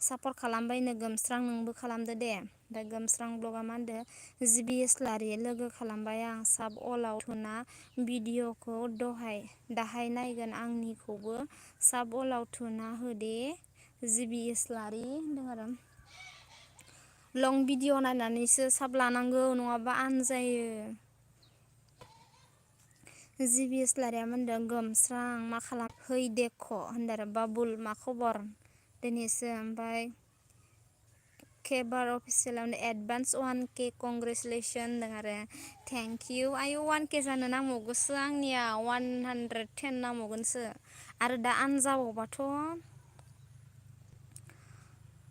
सापर्ट खालामबायनो गोमस्रां नोंबो खालामदो दे ओमफ्राय गोमस्रां ब्लगा मा होनदो जिबि इस्लारि लोगो खालामबाय आं साब अलाव थुना भिडिअखौ दाहाय नायगोन आंनिखौबो साब अलाव थुना होदे जिबि इस्लारि होनदों आरो लं भिडिअ नायनानैसो साब लानांगौ नङाबा आनजायो जिबि इस्लारिया मा होनदों गोमस्रां मा खालाम है देख' होनदों आरो बाबुल मा खबर दिनैसो ओमफ्राय केबार अफिसियेलावनो एडभान्स 1K कंग्रेसुलेसन होनदों आरो थेंक इउ आयु 1K जानो नांबावगोसो आंनिया 110 नांबावगोनसो आरो दा आनजाबावबाथ'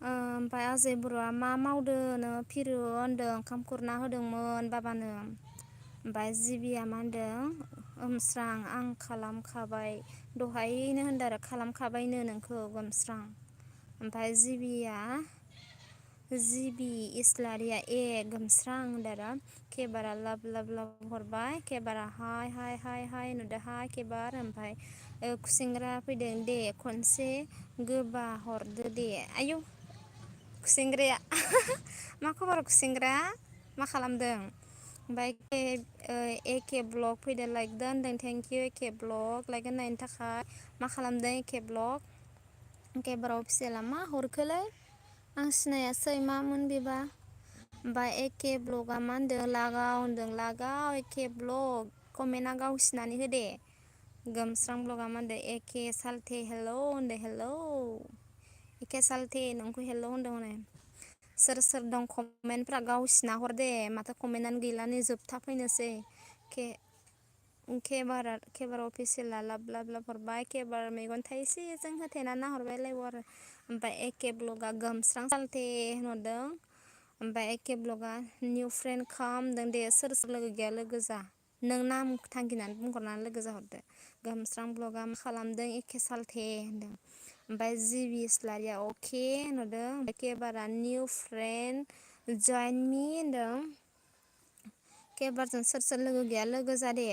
ओमफ्राय आजै बर'आ मा मावदोनो फिरु होनदों ओंखाम खुरना होदोंमोन बाबानो ओमफ्राय जिबिया मा होनदों ओमस्रां आं खालामखाबाय दहायनो होनदों आरो खालामखाबायनो नोंखौ गोमस्रां ओमफ्राय जिबि इस्लारिया गोमस्रां होनदों आरो केबारा लाभ लाभ लाभ हरबाय केबारा हाय हाय हाय हाय नुदो हाय केबार ओमफ्राय खुसेंग्रा फैदों दे खनसे गोबा हरदो दे आयौ खुसेंग्राया मा खबर खुसेंग्रा मा खालामदों ओमफ्राय एके ब्लग फैदो लाइक दा होनदों थेंकिउ एके ब्लग लाइक होननायनि थाखाय मा खालामदों एके ब्लग केबार अफिसियेला मा हरखोलै आं सिनायासै मामोन बेबा ओमफ्राय एके ब्लगआ मा होनदों लागाव होनदों लागाव एके ब्लग कमेन्टआ गावसिनानै होदे गोमस्रां ब्लगआ मा होनदों एके सालथे हेलौ होनदो हेलौ एखे सालथे नोंखौ हेलौ होनदों हनै सोर सोर दं कमेन्टफ्रा गावसिना हर दे माथो कमेन्टआनो गैला नै जोबथा फैनोसै केबार अफिसियेला लाब लाब लाब हरबाय केबार मेगन थाइसेजों होथेना नाहरबायलायब आरो ओमफ्राय एके ब्लगआ गोमस्रां सालथे होनहरदों ओमफ्राय एके ब्लगआ निउ फ्रेन्ड खालामदों दे सोर सोर लोगो गैया लोगो जा नों नाम थांखिनानै बुंहरनानै लोगो जाहरदो गोमस्रां ब्लगआ मा खालामदों एके सालथे होनदों ओमफ्राय जिबि इस्लारिया अके होनहरदों ओमफ्राय केबारा निउ फ्रेन्ड जइन मि होनदों केबारजों सोर सोर लोगो गैया लोगो जादे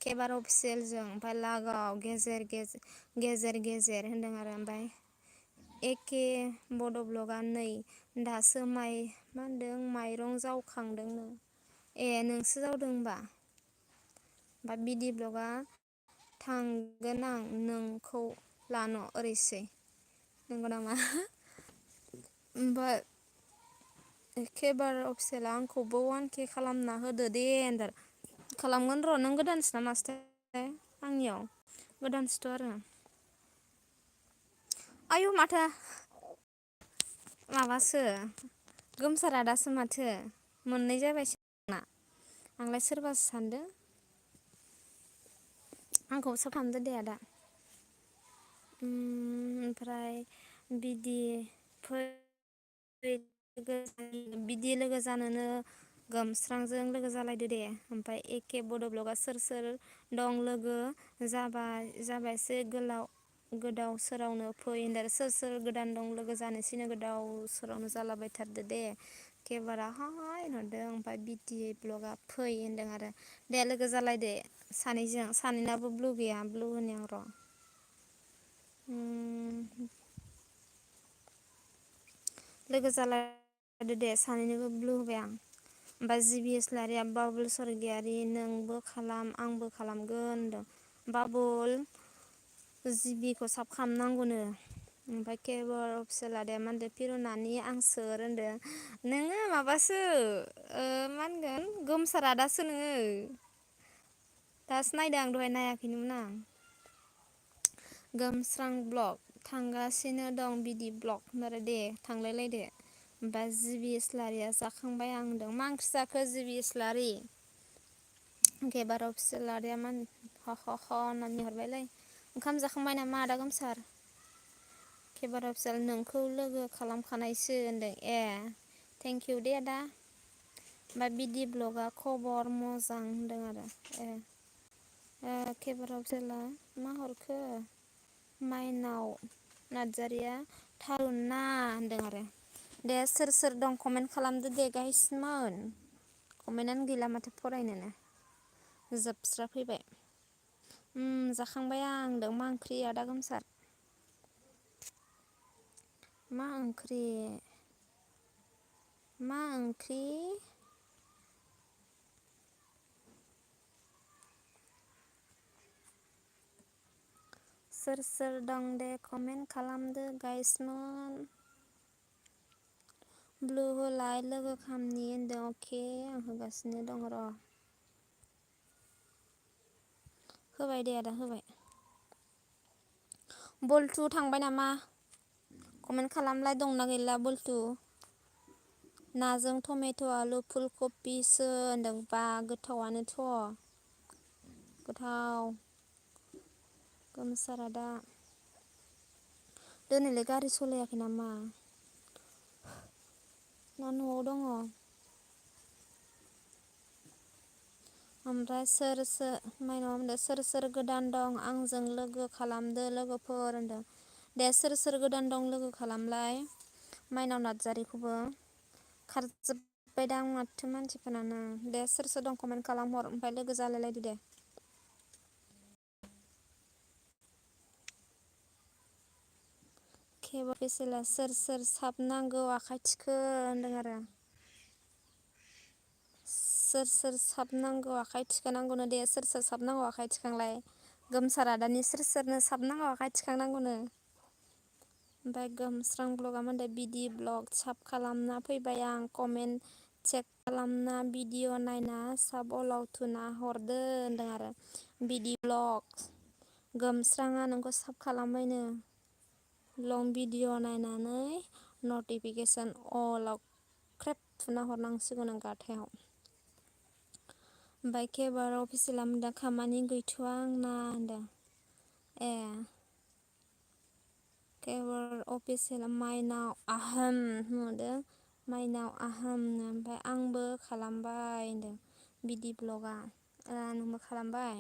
केबार अफिसियेलजों ओमफ्राय लागाव गेजेर गेजेर होनदों आरो ओमफ्राय एके बड' ब्लगआ नै दासो मा होनदों माइरं जावखांदोंनो नोंसो जावदों होनबा ओमफ्राय बिदि ब्लगआ थांगोन आं नोंखौ लान' ओरैसै नंगौ नामा ओमफ्राय केबार अफिसियेला आंखौबो 1K खालामना होदो दे होनदों खालामगोन र' नों गोदानसो नामासथाय आंनियाव गोदानसोथ' आरो आयु माथो माबासो गोमसार आदासो माथो मोननै जाबायसो आंना आंलाय सोरबासो सानदों आंखौबो सो खालामदो दे आदा ओमफ्राय बिदि बिदि लोगो जानोनो गोमस्रांजों लोगो जालायदो दे ओमफ्राय एके बड' ब्लगआ सोर सोर दं लोगो जाबायसो गोदाव सोरावनो फै होनदों सोर सोर गोदान दं लोगो जानोसैनो गोदाव सोरावनो जालाबायथारदो दे केबारा हाय होनहरदों ओमफ्राय बिटि ब्लगआ फै होनदों आरो दे लोगो जालायदो सानैनाबो ब्लु गैया ब्लु होनि आं र' लोगो जालायदो दे सानैनोबो ब्लु होबाय आं ओमफ्राय जिबि इस्लारिया बाबुल स्वर्गियारि नोंबो खालाम आंबो खालामगोन होनदों बाबुल जिबिखौ साब खालामनांगौनो ओमफ्राय केबार अफिसियेल आदाया मा होनदों फिरु नानि आं सोर होनदों नोङो माबासो मा होनगोन गोमसार आदासो नोङो दासो नायदों आं दहाय नायाखैनोमोन आं गोमस्रां ब्लग थांगासिनो दं बिदि ब्लग होनदो दे थांलायलायदो। ओमफ्राय जिबि इस्लारिया जाखांबाय आं होनदों मा ओंख्रि जाखो जिबि इस्लारि? एबाराव फिसालारिया मा ह ह ह होननानै हरबायलै ओंखाम जाखांबाय नामा आदा गोमसार? केबाराव फिसाला नोंखौ लोगो खालामखानायसो होनदों ए थेंकिउ दे आदा। ओमफ्राय बिदि ब्लगा खबर मोजां होनदों आरो ए। केबाराव फिसाला मा हरखो? माइनाव नार्जारिया थारुन ना होनदों आरो। दे सोर सोर दं कमेन्ट खालामदो दे गाइसमोन। कमेन्टआनो गैला माथो फरायनोनो जोबस्रा फैबाय। जाखांबाय आं होनदों मा ओंख्रि आदा गोमसार? मा ओंख्रि? मा ओंख्रि? सोर सोर दं दे कमेन्ट खालामदो गाइसमोन। ब्लु होलाय लोगो खामनि होनदों अके आं होगासिनो दं र'। होबाय दे आदा होबाय। बल्थु थांबाय नामा? कमेन्ट खालामलाय दंना गैला बल्थु? नाजों टमेट' आलु फुल कबिसो होनदों बा गोथावनोथ'। गोथाव गोमसार आदा। दिनैलाय गारि सलायाखै नामा? ना न'आव दङ? ओमफ्राय सोर माइनाव होनदों सोर सोर गोदान दं आंजों लोगो खालामदो लोगोफोर होनदों। दे सोर सोर गोदान दं लोगो खालामलाय माइनाव नार्जारिखौबो। खारजोब्बायदां माथो मानसिफोरानो दे सोर सोर दं कमेन्ट खालामहर ओमफ्राय लोगो जालायलायदो दे। केबार पेसेला सोर सोर साब नांगौ आखाइ थिखो होनदों आरो। सोर सोर साब नांगौ आखाइ थिखोनांगौनो दे सोर सोर साब नांगौ आखाइ थिखांलाय। गोमसार आदानि सोर सोरनो साबनांगौ आखाइ थिखांनांगौनो। ओमफ्राय गोमस्रां ब्लगा मोनदों बिदि ब्लग साब खालामना फैबाय आं कमेन्ट चेक खालामना भिडिअ नायना साब अलाव थुना हरदो होनदों आरो। बिदि ब्लग गोमस्राङा नोंखौ साब खालामबायनो। लं भिडिअ नायनानै नटिफिकेसन अलाव ख्रेब थुना हरनांसिगौ नों गाथायाव। ओमफ्राय केबार अफिसियेला दा खामानि गैथ'आ आंना होनदों ए। केबार अफिसियेल माइनाव आहाम होनहरदों। माइनाव आहामनो ओमफ्राय आंबो खालामबाय होनदों बिदि ब्लगआ नोंबो खालामबाय।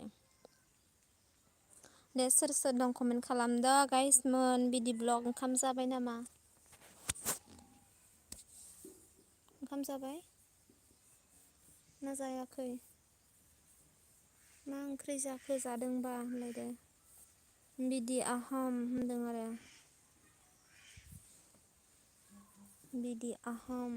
दे सोर सोर दं कमेन्ट खालामदो गाइसमोन बिदि ब्लग ओंखाम जाबाय नामा? ओंखाम जाबाय ना जायाखै? मा ओंख्रि जाखो जादोंबा होनलायदो। बिदि आहम होनदों आरो। बिदि आहम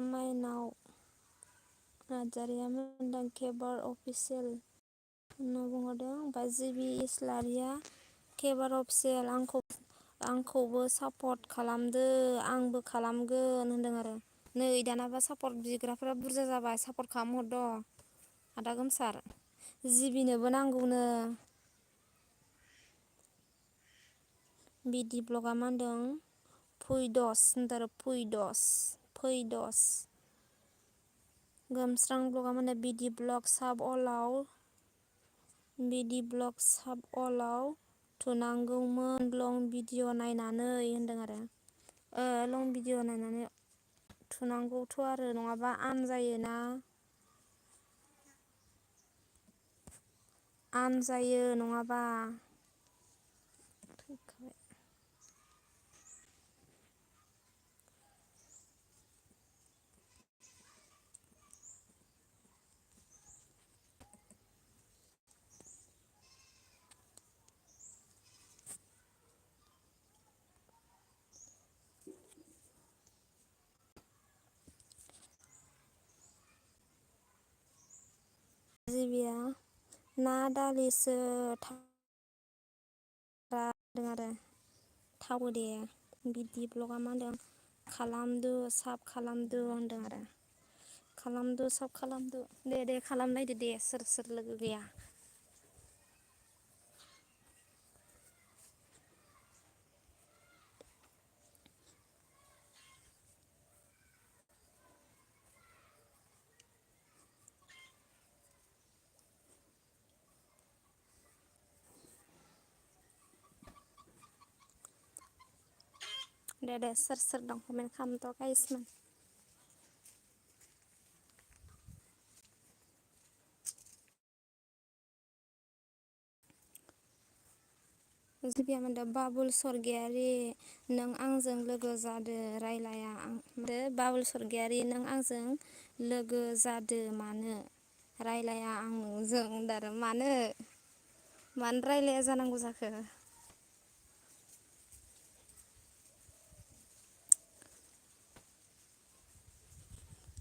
माइनाव नार्जारिया मोनदों केबार अफिसियेल होनना बुंहरदों ओमफ्राय जिबि इस्लारिया केबार अफिसियेल आंखौबो सापर्ट खालामदो आंबो खालामगोन होनदों आरो। नै दानाबा सापर्ट बिग्राफोरा बुरजा जाबाय सापर्ट खालामहरद'। आदा गोमसार जिबिनोबो नांगौनो। बिदि ब्लगा मा होनदों फैदस होनदों आरो फैदस। गोमस्रां ब्लगा माने बिदि ब्लग साब अलाव बिदि ब्लग साब अलाव थुनांगौमोन लं भिडिअ नायनानै होनदों आरो। लं भिडिअ नायनानै थुनांगौथ' आरो नङाबा आनजायोना। आनजायो नङाबा। जिबिया ना दालिसो आरो थावो दे बिदि ब्लगा मा होनदों खालामदो साब खालामदो होनदों आरो खालामदो साब खालामदो दे खालामलायदो दे सोर सोर लोगो गैया दे सोर सोर दं कमेन्ट खालामथ' गाइसमोन जिबिया बाबुल सरगियारि नों आंजों लोगो जादो रायलाया बाबुल सरगियारि नों आंजों लोगो जादो मानो रायलाया आं नोंजों होनदों मानो रायलाया जानांगौ जाखो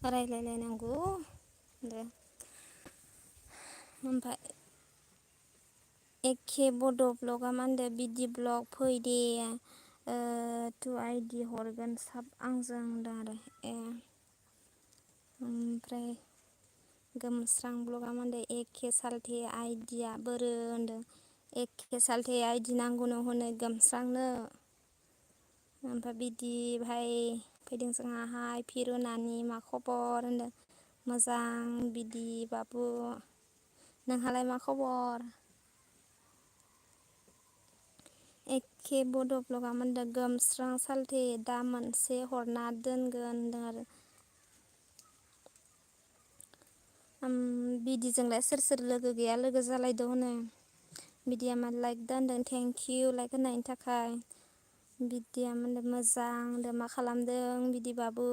रायलायलायनांगौ दे ओमफ्राय एखे बड' ब्लगआ मा होनदों बिदि ब्लग फै दे टु आइडि हरगोन साब आंजों होनदों आरो ओमफ्राय गोमस्रां ब्लगा मा होनदों एखे सालथे आइदिया बोरो होनदों एखे सालथे आइदि नांगौनो हनै गोमस्रांनो ओमफ्राय बिदि भाइ फैदों जोंहाहाय फिरु नानि मा खबर होनदों मोजां बिदि बाबु नोंहालाय मा खबर एखे बड' ब्लगा मा होनदों गोमस्रां सालथे दा मोनसे हरना दोनगोन होनदों आरो बिदिजोंलाय सोर सोर लोगो गैया लोगो जालायदो हनै बिदिया मा लाइक दा होनदों थेंकिउ लाइक होनायनि थाखाय बिदिया माने मोजां होनदों मा खालामदों बिदिबाबु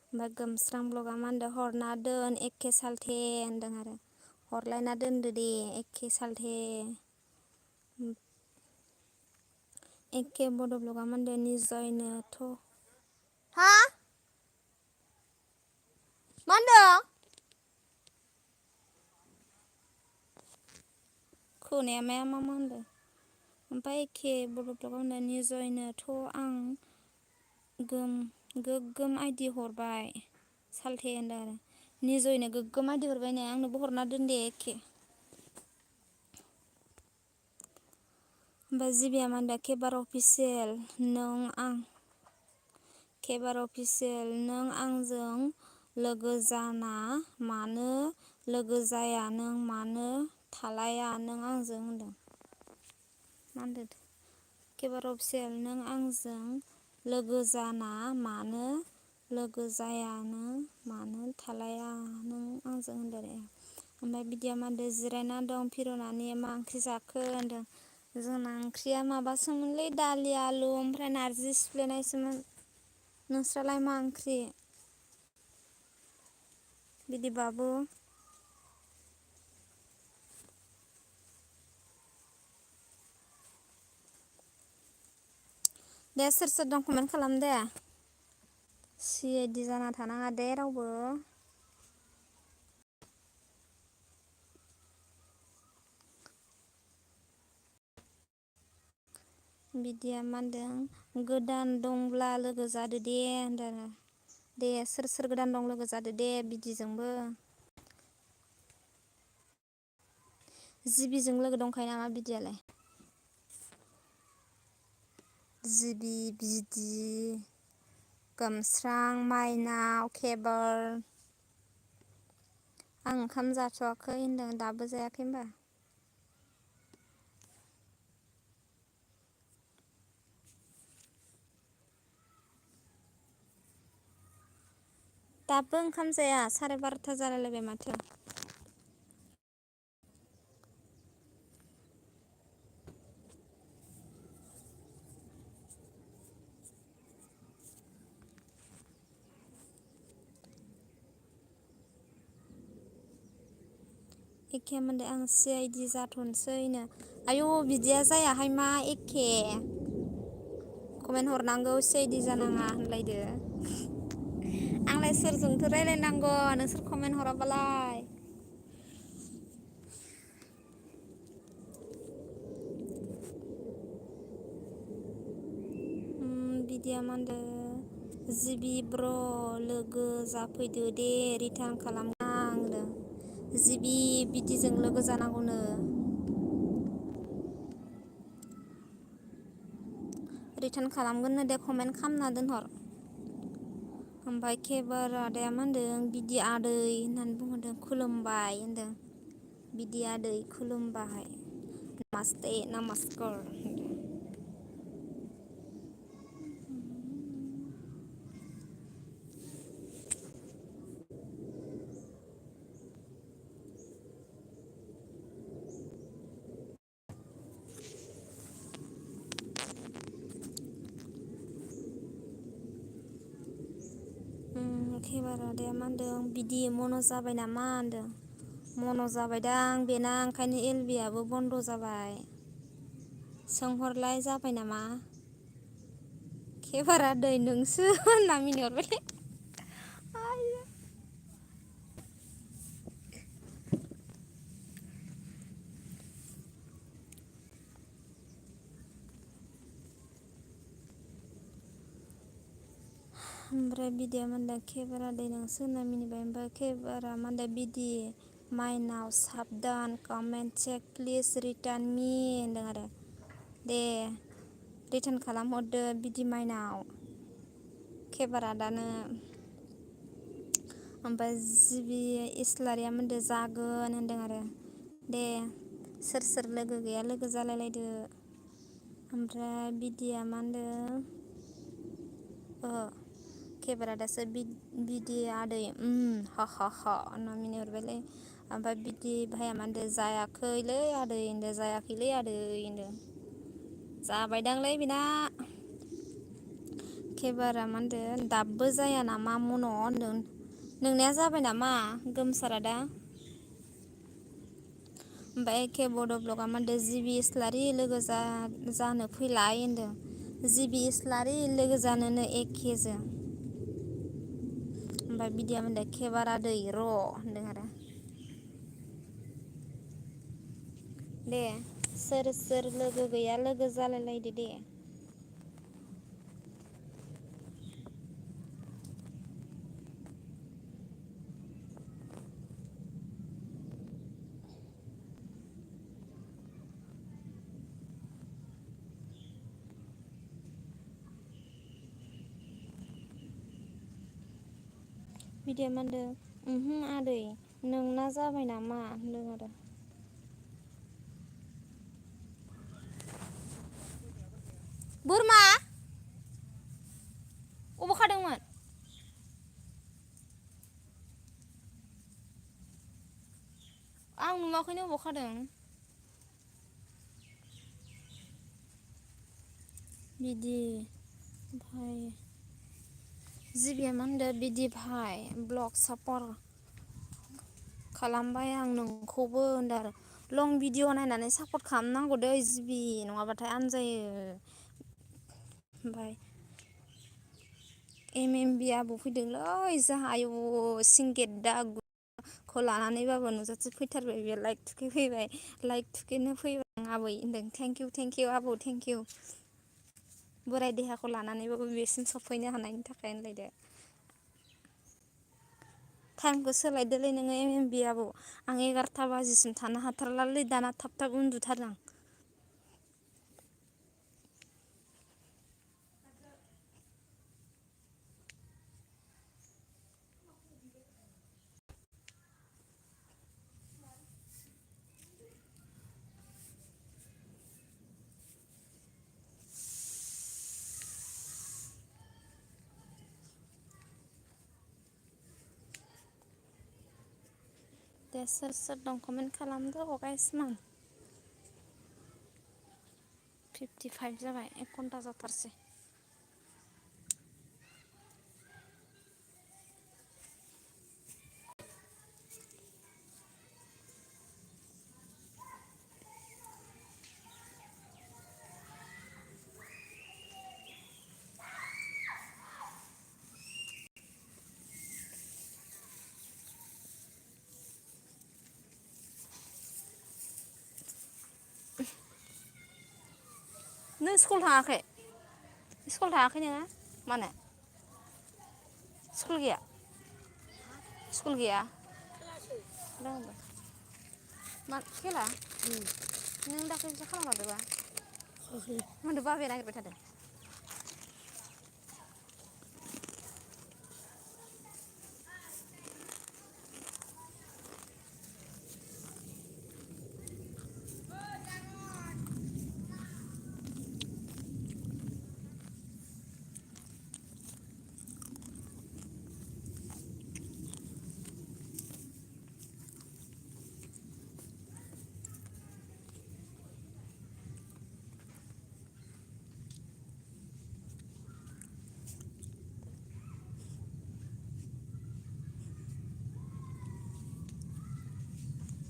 ओमफ्राय गोमस्रां ब्लगा मा होनदों हरना दोन एखे सालथे होनदों आरो हरलायना दोनदो दे एखे सालथे एखे बड' ब्लगा मा होनदों निजयनोथ' हा मा होनदों खोनाया माया मा होनदों ओमफ्राय एखे बड' ब्लगाव होनदों निजयनोथ' आं गोगोम आइदि हरबाय सालथे होनदों आरो निजयनो गोगोम आइदि हरबाय आंनोबो हरना दोन दे एखे ओमफ्राय जिबिया मा होनदों केबार अफिसियेल केबार अफिसियेल नों आंजों लोगो जाना मानो लोगो जाया नों मानो थालाया नों आंजों होनदों मा होनदों केबार अफिसियेल नों आंजों लोगो जाना मानो लोगो जाया नों मानो थालाया नों आंजों होनदों आरो ओमफ्राय बिदिया मा होनदों जिरायना दं फिर'नानि मा ओंख्रि जाखो होनदों जोंना ओंख्रिया माबासोमोनलै दालि आलु ओमफ्राय नारजि सिफ्लेनायसोमोन नोंस्रालाय मा ओंख्रि बिदि बाबु दे सोर सोर दं कमेन्ट खालाम दे सिआइडि जाना थानाङा दे रावबो बिदिया मा होनदों गोदान दंब्ला लोगो जादो दे होनदों आरो दे सोर सोर गोदान दं लोगो जादो दे बिदिजोंबो जिबिजों लोगो दंखायो नामा बिदियालाय जिबि बिदि गोमस्रां माइनाव केेबोल आं ओंखाम जाथ'वाखै होनदों दाबो जायाखै होनबा दाबो ओंखाम जाया 12:30 जालायलायबाय माथो एखे मोनदे आं सिआइडि जाथ'नोसैनो आयौ बिदिया जायाहाय मा एखे कमेन्ट हरनांगौ सिआइडि जानाङा होनलायदो आंलाय सोरजोंथो रायलायनांगौ नोंसोर कमेन्ट हराबालाय बिदिया मा होनदो जिबि ब्र लोगो जाफैदो दे रिटार्न खालामनां होनदों जिबि बिदिजों लोगो जानांगौनो रिटार्न खालामगोननो दे कमेन्ट खालामना दोनहर ओमफ्राय केबार आदाया मा होनदों बिदि आदै होननानै बुंहरदों खुलुमबाय होनदों बिदि आदै खुलुमबाय नामास्ते नामास्कार होनदों केबार आदाया मा होनदों बिदि मन' जाबाय नामा होनदों मन' जाबायदां बेना ओंखायनो एलबि आबो बन्द' जाबाय सोंहरलाय जाबाय नामा केबार आदै नोंसो होनना मिनिहरबाय आइया ओमफ्राय बिदिया मा होनदों केबार आदै नोंसो होनना मिनिबाय ओमफ्राय केबारा मा होनदों बिदि माइनाव साबधान कमेन्ट चेक प्लिज रिटार्न मि होनदों आरो दे रिटार्न खालामहरदो बिदि माइनाव केबार आदानो ओमफ्राय जिबि इस्लारिया मोनदो जागोन होनदों आरो दे सोर सोर लोगो गैया लोगो जालायलायदो ओमफ्राय बिदिया मा होनदों केबार आदासो बिदि आदै हा हा हा होनना मिनिहरबायलै ओमफ्राय बिदि भाइया मा होनदो जायाखैलै आदै होनदो जायाखैलै आदै होनदो जाबायदांलै बेना केबारा मा होनदो दाबो जाया नामा मन' होनदों नोंनिया जाबाय नामा गोमसार आदा ओमफ्राय एके बड' ब्लगआ मा होनदों जिबि इस्लारि लोगो जानो फैलाय होनदों जिबि इस्लारि लोगो जानोनो एकेजों ओमफ्राय बिदिया मा होनदों केबार आदै र' होनदों आरो दे सोर सोर लोगो गैया लोगो जालायलायदो दे बिदिया मा होनदों आदै नोंना जाबाय नामा होनदों आरो बोरमा अबाव खादोंमोन आं नुवाखैनो अबाव खादों बिदि ओमफ्राय जिबिया मा होनदों बिदि भाइ ब्लग सापर खालामबाय आं नोंखौबो होनदों आरो लं भिडिअ' नायनानै सापर्ट खालामनांगौ दै जिबि नङाबाथाय आनजायो ओमफ्राय बि आबौ फैदोंलै जोंहा आयु सिंगेट खौ लानानैबाबो नुजाथि फैथारबाय बेयो लाइक थुखे फैबाय लाइक थुखेनो फैबाय आं आबै होनदों थेंकिउ आबौ थेंकिउ बोराय देहाखौ लानानैबाबो बेसिम सफैनो हानायनि थाखाय होनलायदो टाइमखौ सोलायदोलै नोङो बि आबौ आं 11था बाजिसिम थानो हाथारलालै दाना थाब थाब उन्दुथारो आं दे सोर सोर दं कमेन्ट खालामदो हगायसै 55 जाबाय 1 घन्टा जाथारसै नों स्कुल थाङाखै स्कुल थाङाखै नोङो मानो स्कुल गैया स्कुल गैया मा खेला नों दाख्लैसो खालामलांदोबा माथो बाबाया नागिरबाय थादों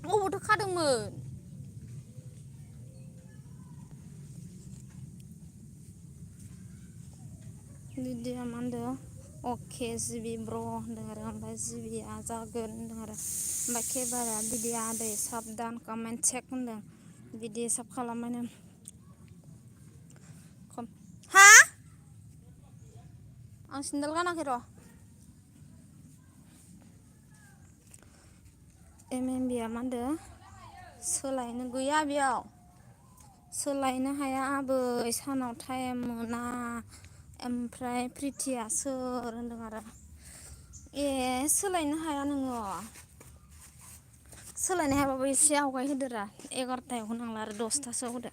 अबावथो खादोंमोन लिडिया मा होनदों अके जिबि ब्र होनदों आरो ओमफ्राय जिबिया जागोन होनदों आरो ओमफ्राय केबारा बिदि आदै साबदान कमेन्ट चेक होनदों बिदि साब खालामबानो हा आं सेन्देल गानाखै र' एमएमबिया मा होनदों सोलायनो गैया बेयाव सोलायनो हाया आबै सानाव टाइम मोना ओमफ्राय प्रिथिया सोर होनदों आरो ए सोलायनो हाया नोङो सोलायनो हायाबाबो एसे आवगाय होदोरा 11थायाव होनांला आरो 10थासोआव होदो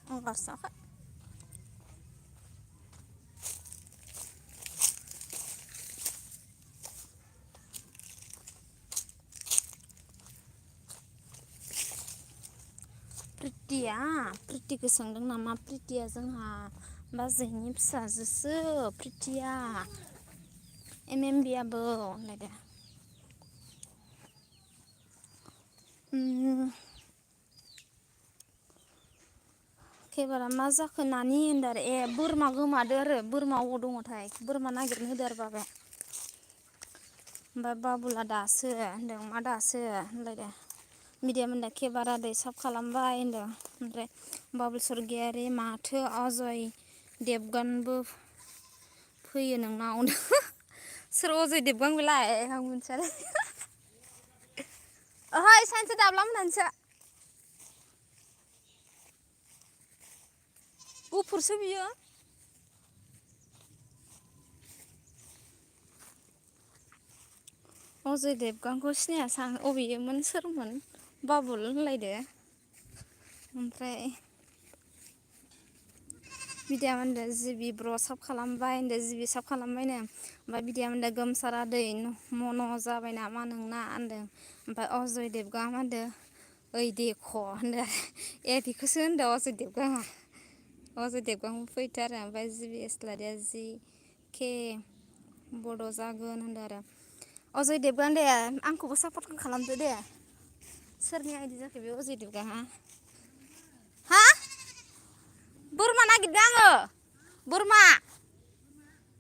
अंगारसाखै प्रिथिखौ सोंदों नामा प्रिथिया जोंहा बाजैनि फिसाजोसो प्रिथिया एमएमबियाबो होनलायदो केबारा मा जाखो नानि होनदों आरो ए बोरमा गोमादो आरो बोरमा अबाव दङथाय बोरमा नागिरनो होदो आरो बाबाया ओमफ्राय बाबुला दासो होनदों मा दासो होनलायदों मिडियाम होनदों केबारा दै साब खालामबाय होनदों ओमफ्राय बाबुल सरगियारि माथो अजय देबगानबो फैयो नोंनाव सोर अजय देबगां बेलाय आं मिथियालै ओहो इसानिसो दाब्ला मोनहानिसो गुफुरसो बियो अजय देबगांखौ सिनायासां अबेयोमोन सोरमोन बाबुल होनलायदो ओमफ्राय बिदाया होनदों जिबि ब्र' साब खालामबाय होनदों जिबि साब खालामबायनो ओमफ्राय बिदाया होनदों गोमसारा दै मन' जाबाय नामा नोंना होनदों ओमफ्राय अजय देबगाङा मा होनदों ओइ देखा होनदों ए बेखौसो होनदों अजय देबगाङा अजय देबगांबो फैथो आरो ओमफ्राय जिबि इस्लारिया जि के बड' जागोन होनदों आरो अजय देबगां दे आंखौबो सापर्ट खालामदो दे सोरनि आइदि जाखो बे अजय देबगाङा हा बोरमा नागिरदों आङो बोरमा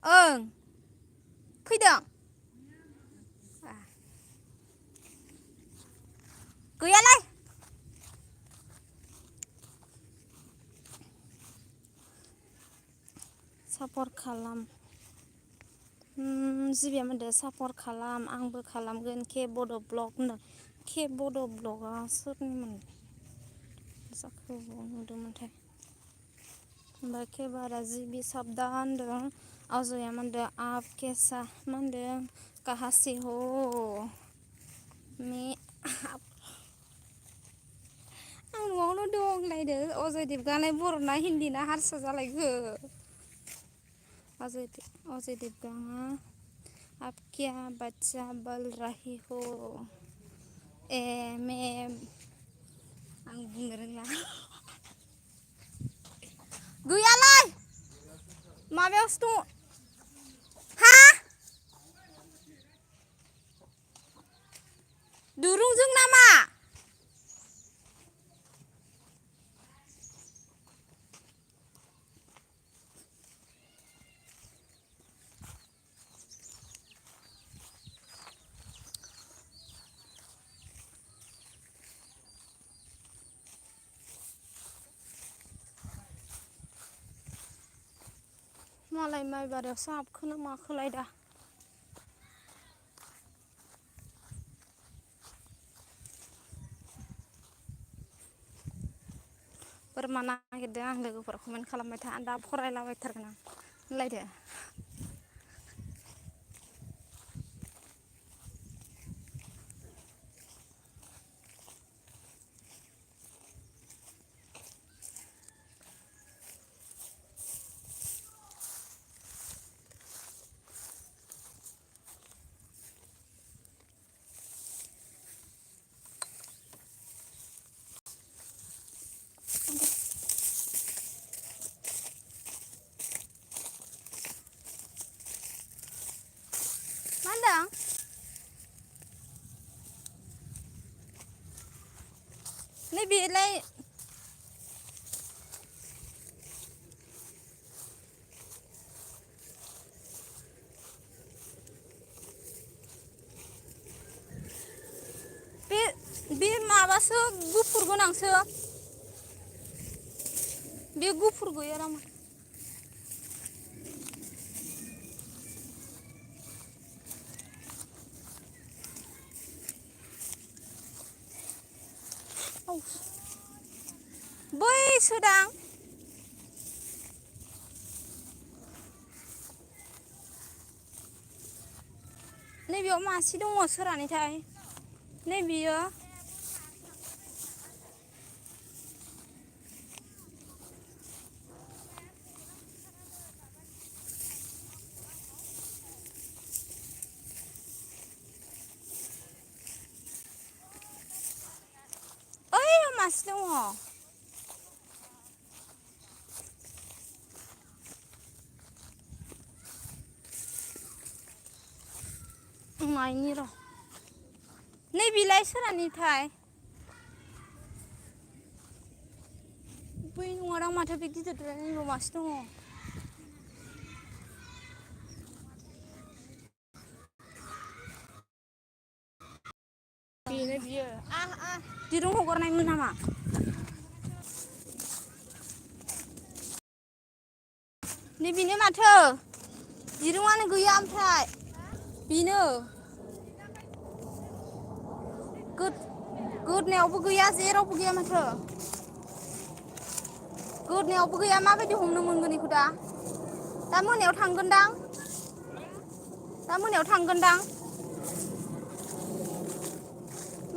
ओं फैदों गैयालै सापर्ट खालाम जिबिया होनदों सापर्ट खालाम आंबो खालामगोन के बड' ब्लग होनदों के बड' ब्लगआ सोरनिमोन जाखो नुदोंमोनथाय ओमफ्राय केबारा जिबि साबदा होनदों अजया होनदों आप केसा मा होनदों काहा से हो मे आं न'आवनो दं होनलायदो अजय देबगाङालाय बर'ना हिन्दी ना हारसा जालायखो अजय देवगनआ आप क्या बच्चा बोल रही हो ए मे आं बुंनो रोंला गैयालै माबायावसो दङ हा दुरुंजों नामा मालाय माइ बारियावसो हाबखोना माखोलाय दा बोरमा नागिरदों आं लोगोफोर कमेन्ट खालामबाय था दा फरायलाबायथारगोन आं होनलायदो मा होनदों नैबेलाय बे माबासो गुफुर गोनांसो बे गुफुर गैया नामा बैसोदां नैबेयाव मासे दङ सोरानिथाय नैबेयो ओइ मासे दङ नायनि र' नैबेलाय सोरानिथाय बै नङादां माथो बे गिदिरद्राय नैबेयाव मासे दङ बेनो बियो दिरुं हगारनायमोन नामा नैबेनो माथो दिरुङानो गैया ओमफ्राय बेनो गोदनायावबो गैया जेरावबो गैया माथो गोदनायावबो गैया माबायदि हमनो मोनगोन बेखौ दा मोनायाव थांगोनदां दा मोनायाव थांगोनदां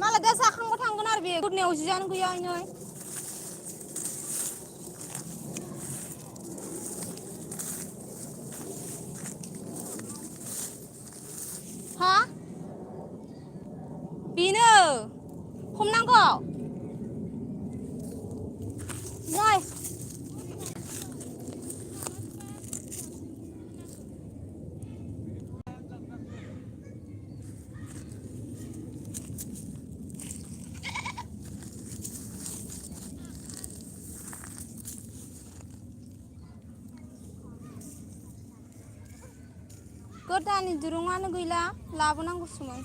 मालाय दा जाखांबा थांगोन आरो बे गोदनायाव जियानो गैया नै हा बेनो हमनांगौ नै गोदाननि दिरुङानो गैला लाबोनांगौसोमोन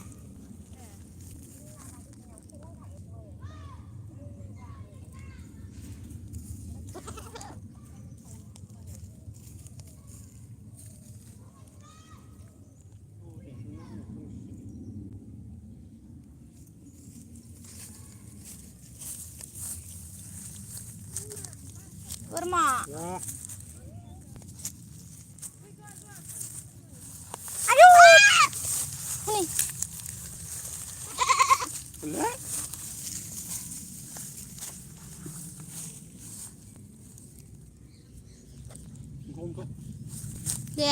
बोरमा आयौ हनै दे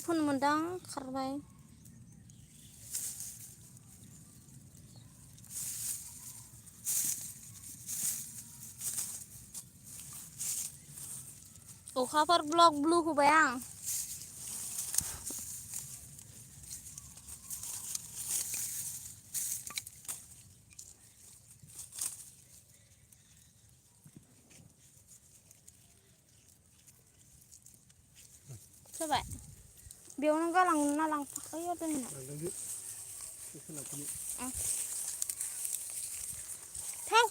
फोन मोनदां खारबाय अखाफोर ब्लक ब्लु होबाय आं जाबाय बेयावनो गालांना लांफाखायो दोननो थाव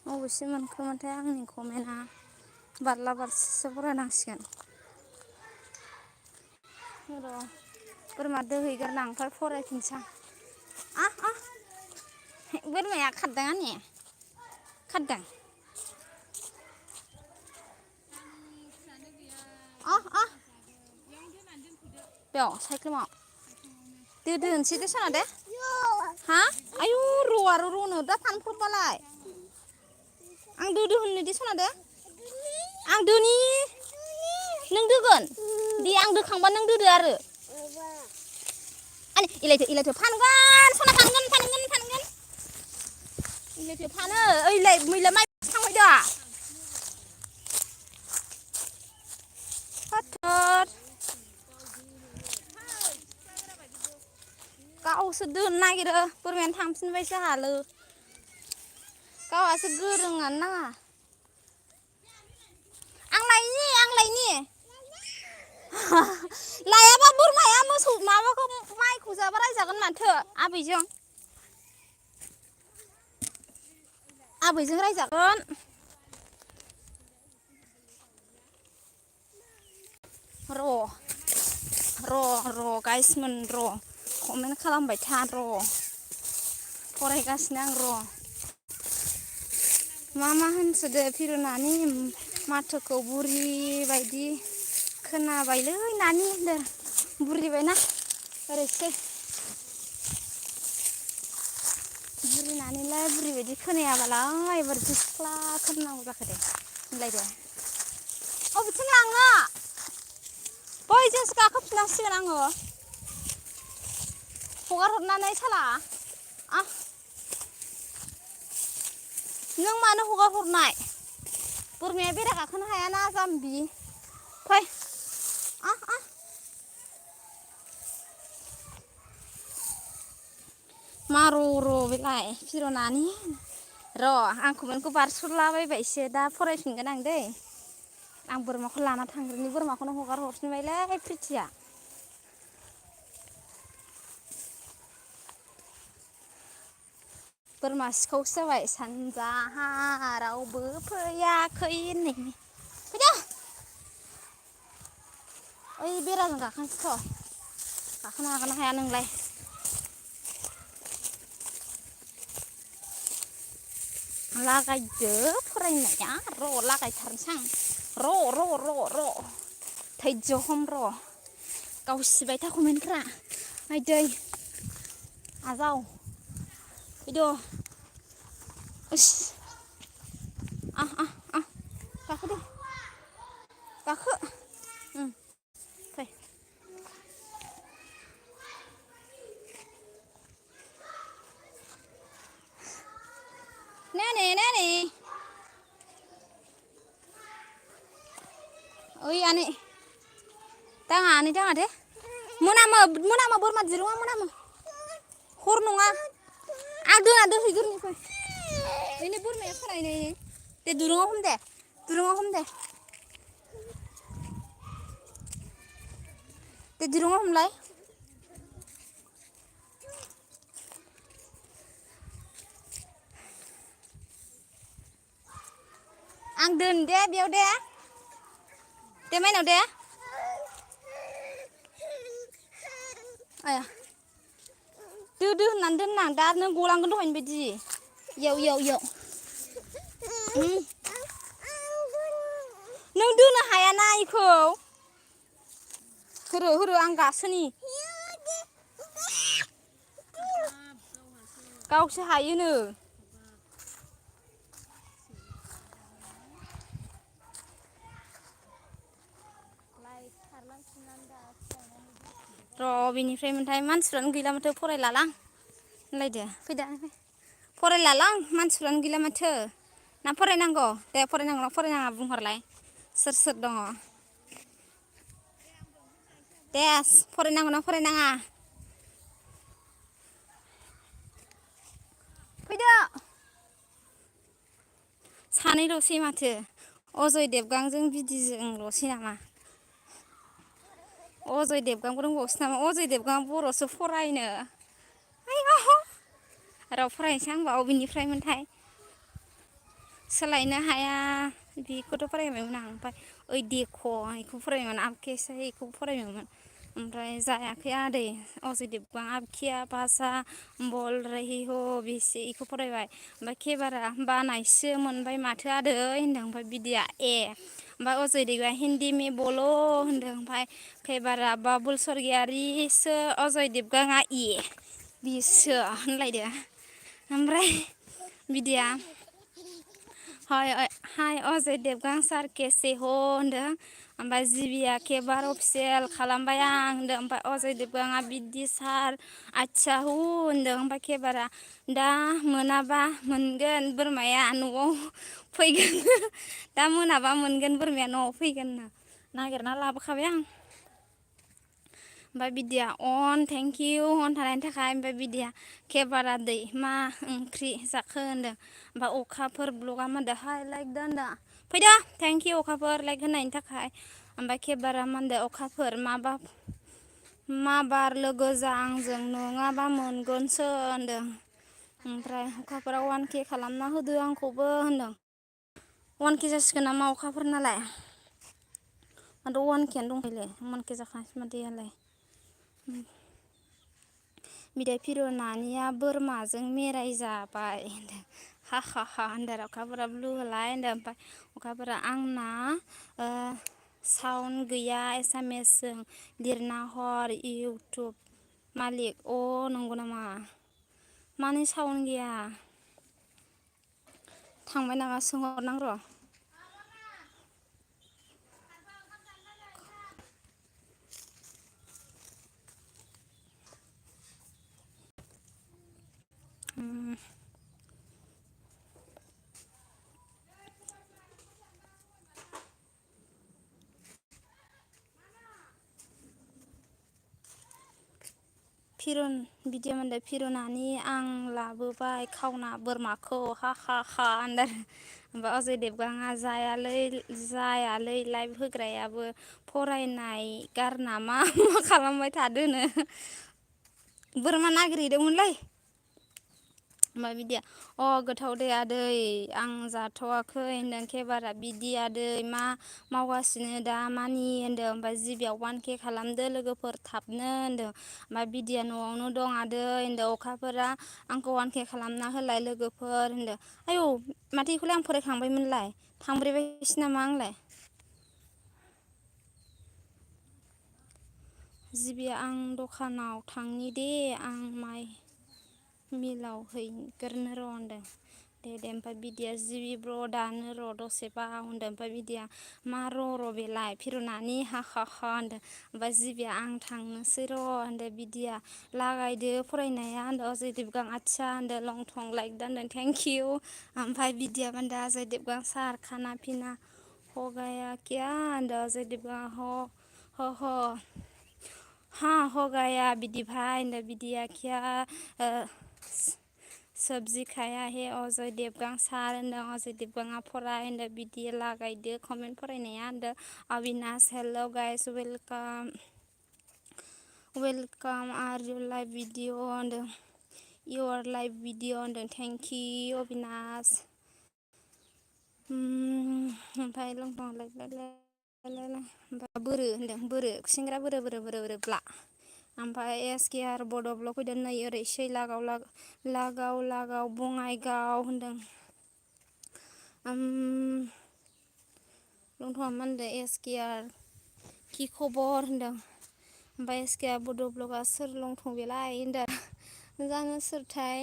अबेसे मोनखोमोनथाय आंनि कमेन्टआ बारला बारसिसो फरायनांसिगोन र' बोरमा दोहैग्रोना ओमफ्राय फरायफिनसां बोरमाया खारदों आंनि खारदों बेयाव साइख्लुमाव दोनसै दे सना दे हा आयु र' आरो र'नो दा फानफ्रबबालाय आं दोदो होननो दे सना दे आं दोनि नों दोगोन दे आं दोखांबा नों दोदो आरो इलायथो फानगोन सना फानगोन इलायथो फानो ओइलाय मैला माइ थांबाय दा फाथोर गावसो दोननो नागिरो बोरमायानो थांफिनबायसो हालो गावहासो गोरोङानो नाङा आं लायनि लायाबा बोरमाया मोसौ माबाखौ माइखौ जाबा रायजागोन माथो आबैजों रायजागोन र' गाइसमोन र' कमेन्ट खालामबाय था र' फरायगासिनो आं र' मा होनसोदो फिरु नानि माथोखौ बुरि बायदि खोनाबायलै नानि होनदों बुरिबायना ओरैसै बुरि नानिलाय बुरि बायदि खोनायाबालाय एबारसो सिख्ला खोनानांगौ जाखो दे होनलायदो अबेथिं लाङो बैजोंसो गाखोफिननांसिगोन आङो हगार हरनानै साला नों मानो हगार हरनाय बोरमाया बेरा गाखोनो हायाना जाम्बि फै मा र' बेलाय फिर' नानि र' आं कमेन्टखौ बारस'लाबायबायसो दा फरायफिनगोन आं दै आं बोरमाखौ लाना थांग्रोनि बोरमाखौनो हगार हरफिनबायलै प्रिथिया बोरमा सिखावसो जाबाय सानजाहा रावबो फैयाखै होननायनि फैदो ओइ बेराजों गाखोनोसैथ' गाखोनो हागोन ना हाया नोंलाय लागायदो फरायनाया र' लागायथारनोसां र' धैज हम र' गावसिबाय था कमेन्टफ्रा आइदै आजाव फैद' इस गाखो दे गाखो फै नै ओइ आनै दाङा दे मोनामो बोरमा दिरुङा मोनामो हर नङा आं दोना दोहैग्रोनि फै ओइनै बोरमाया खानाय नै दे दुरुङाव हम दे दे दिरुङाव हमलाय आं दोन दे बेयाव दे माइनाव दे आया दो होननानै दोननां दा नों गलांगोन दहायनि बायदि इयाव नों दोनो हायाना इखौ होरो आं गासोनि गावसो हायोनो र' बेनिफ्राय मोनथाय मानसिफ्रानो गैला माथो फरायलालां होनलायदो फैदा फरायलालां मानसिफ्रानो गैला माथो ना फरायनांगौ दे फरायनांगौ फरायनाङा बुंहरलाय सोर दङ दे फरायनांगौना फरायनाङा फैदो सानैल'सै माथो अजय देबगांजों बिदिजोंल'सै नामा अजय देबगांबो रोंबावसै नामा अजय देबगां बर'सो फरायनो र' फरायनोसै आंबा अबेनिफ्रायमोनथाय सोलायनो हाया बेखौथ' फरायबायमोन आं ओमफ्राय ओइ देख' बेखौ फरायोमोन आमखेसा बेखौ फरायोमोन ओमफ्राय जायाखै आदै अजय देबगां आबखिया भाषा बल रहि हो बेसे बेखौ फरायबाय ओमफ्राय खेबारा बानायसो मोनबाय माथो आदै होनदों ओमफ्राय बिदिया ए ओमफ्राय अजय देबगां हिन्दी में बल' होनदों ओमफ्राय खैबारा बाबुल स्वर्गियारिसो अजय देबगाङा ए बिसो होनलायदो ओमफ्राय बिदिया हाय अजय देबगां सार केसे ह होनदों ओमफ्राय जिबिया केबार अफिसियेल खालामबाय आं होनदों ओमफ्राय अजय देबगाङा बिदि सार आथिया हु होनदों ओमफ्राय खेबारा दा मोनाबा मोनगोन बोरमाया न'आव फैगोन दा मोनाबा मोनगोन बोरमाया न'आव फैगोननो नागिरना लाबोखाबाय आं ओमफ्राय बिदिया अन थेंक इउ अन थानायनि थाखाय ओमफ्राय बिदिया केबारा दै मा ओंख्रि जाखो होनदों ओमफ्राय अखाफोर ब्लगा मा होनदों हाय लाइक दा होनदों फैदो थेंक इउ अखाफोर लाइक होनायनि थाखाय ओमफ्राय खेबारा मा होनदों अखाफोर मा बार लोगो जा आंजों नङाबा मोनगोनसो होनदों ओमफ्राय अखाफोरा 1K खालामना होदो आंखौबो होनदों 1K जासिगोन नामा अखाफोर नालाय माथो 1K आनो दंखायोलै 1K जाखानोसै माथो इयालाय बिदाय फिर' नानिया बोरमाजों मेराय जाबाय होनदों हा होनदों अखाफोरा ब्लु होलाय होनदों ओमफ्राय अखाफोरा आंना साउन्ड गैया एसामिसजों लिरना हर इउटुब मालिक अ नंगौ नामा मानो साउन्ड गैया थांबाय नामा सोंहरनां र' फिरुन बिदि मोनदों फिरुनानि आं लाबोबाय खावना बोरमाखौ हा होनदों ओमफ्राय अजय देबगाङा जायालै लाइभ होग्रायाबो फरायनाय गारना मा खालामबाय थादोनो बोरमा नागिरहैदोंमोनलै ओमफ्राय बिदिया अ गोथाव दे आदै आं जाथ'वाखै होनदों खेबारा बिदि आदै मा मावगासिनो दा मानि होनदों ओमफ्राय जिबियाव 1K खालामदो लोगोफोर थाबनो होनदों ओमफ्राय बिदिया न'आवनो दं आदै होनदों अखाफोरा आंखौ 1K खालामना होलाय लोगोफोर होनदों आयौ माथो बेखौलाय आं फरायखांबायमोनलाय थांब्रैबायसो नामा आंलाय जिबिया आं दखानाव थांनि दे आं माइ मिलाव हैग्रोनो र' होनदों दे ओमफ्राय बिदिया जिबि ब्र' दानो र' दसेबाव होनदों ओमफ्राय बिदिया मा र' बेलाय फिरुनानि हा होनदों ओमफ्राय जिबिया आं थांनोसै र' होनदों बिदिया लागायदो फरायनाया होनदों अजय देबगां आथिया होनदों लं थं लाइक दा होनदों थेंक इउ ओमफ्राय बिदिया होनदों अजय देबगां सार खाना पिना हो गाया क्या होनदों अजय देबगां ह हाँ हो गया बिदि भाई होनदों बिदिया क्या सब्जि खाया हे अजय देबगां सार होनदों अजय देबगाङा फराय होनदों बिदि लागायदो कमेन्ट फरायनाया होनदों अबिनास हेल' गाइस वेलकाम आर इउ लाइभ भिडिअ होनदों इउर लाइभ भिडिअ होनदों थेंक इउ अबिनास ओमफ्राय लंथं ओमफ्राय बोरो होनदों बोरो खुसेंग्रा बोरो ब्ला ओमफ्राय एस के आर बड'आवल' फैदों नै ओरै सैलागाव लागाव बङाइगाव होनदों लंथंआ मा होनदों एस के आर कि खबर होनदों ओमफ्राय एस के आर बड' ब्लगआ सोर लंथं बेलाय होनदों जानो सोरथाय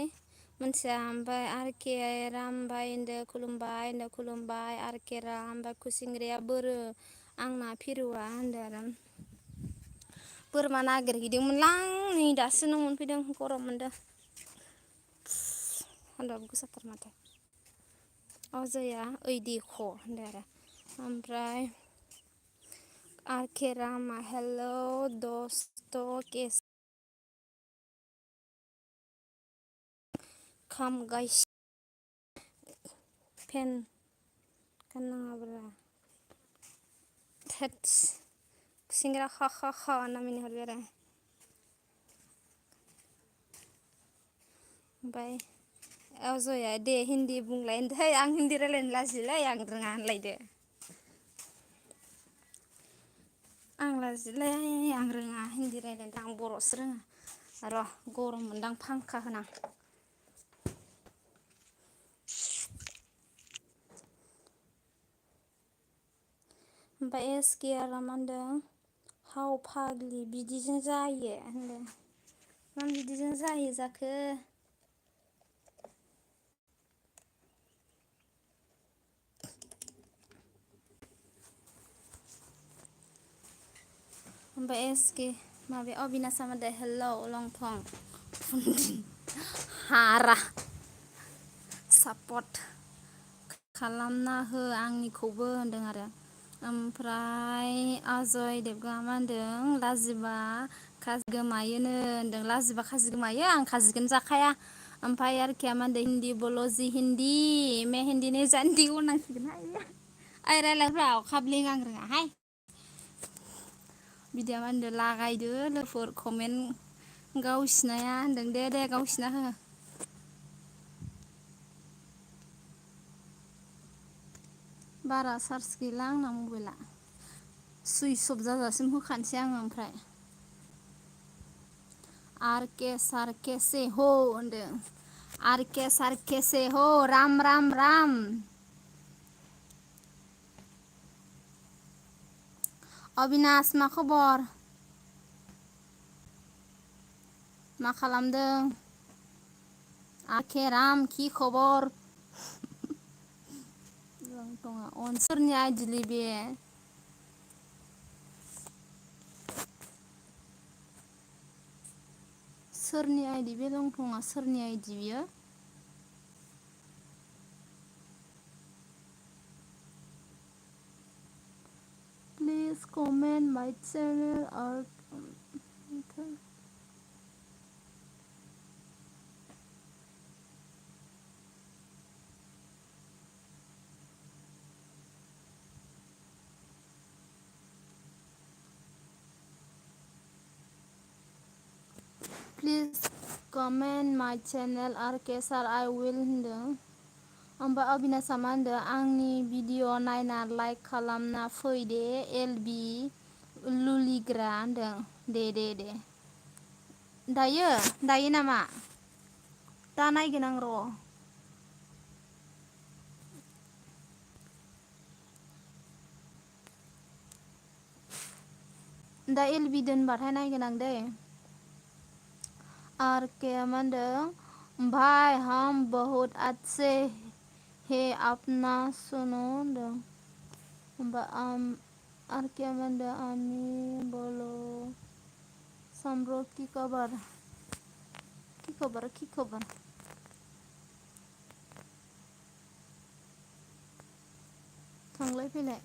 मोनथिया ओमफ्राय आर के रामबाय होनदो खुलुमबाय आर के राम ओमफ्राय खुसिंग्राया बोरो आंना फिरौआ होनदों आरो बोरमा नागिरहैदोंमोनलां नै दासो न' मोनफैदों गरम मोनदों सान्दुंआबो गोसाथार माथो अजया ओइदि ख होनदों आरो ओमफ्राय आर के रामा हेल' दस्त केस खाम गायस फेन गाननाङाब्रा थोदस खुसेंग्रा ख होनना मिनिहरबाय आरो ओमफ्राय अजया दे हिन्दी बुंलाय है आं हिन्दी रायलायनो लाजियोलै आं रोङा होनलायदो आं लाजियोलै आं रोङा हिन्दी रायलायनो आं बर'सो रोङा र' गरम मोनदां फांखा होनां ओमफ्राय एस के आर मा होनदों हाव फाग्लि बिदिजों जायो होनदों मा बिदिजों जायो जाखो ओमफ्राय एसके माबाया अबिनासा मा होनदों हेलौ लंथं हारा सापर्ट खालामना हो आंनिखौबो होनदों आरो ओमफ्राय अजय देबगाङा मा होनदों लाजिबा खाजि गोमायोनो होनदों लाजिबा खाजि गोमायो आं खाजिखौनो जाखाया ओमफ्राय आरोखिया मा होनदों हिन्दी बल' जि हिन्दी मैं हिन्दी नहीं जानती होननांसिगोनहाय ओइ रायलायफ्रा खाब्लिं आं रोङाहाय बिदाया मा होनदों लागायदो लोगोफोर कमेन्ट गावसिनाया होनदों दे गावसिना हो बारा चार्ज गैला आंना मबाइला सुइस अफ जाजासिम होखानोसै आङो ओमफ्राय आर के सार केसे हो होनदों आर के सार केसे हो राम राम राम अबिनास मा खबर मा खालामदों आके राम कि खबर सोरनि आइदिलै बे सोरनि आइदि बे लंथङा सोरनि आइदि बियो please comment my channel or please comment my channel or okay sir I will होनदों ओमफ्राय अबिनासा मा होनदों आंनि भिडिअ नायना लाइक खालामना फै दे एल बि लुलिग्रा होनदों दे दायो नामा दा नायगोन आं र' दा एल बि दोनबाथाय नायगोन आं दै आर के मा होनदों भाई हम बहुत अच्छे हे अपना सुनो होनदों ओमफ्राय आर के मा होनदों आमी बोलो सामब्र कि खबर थांलाय फैलाय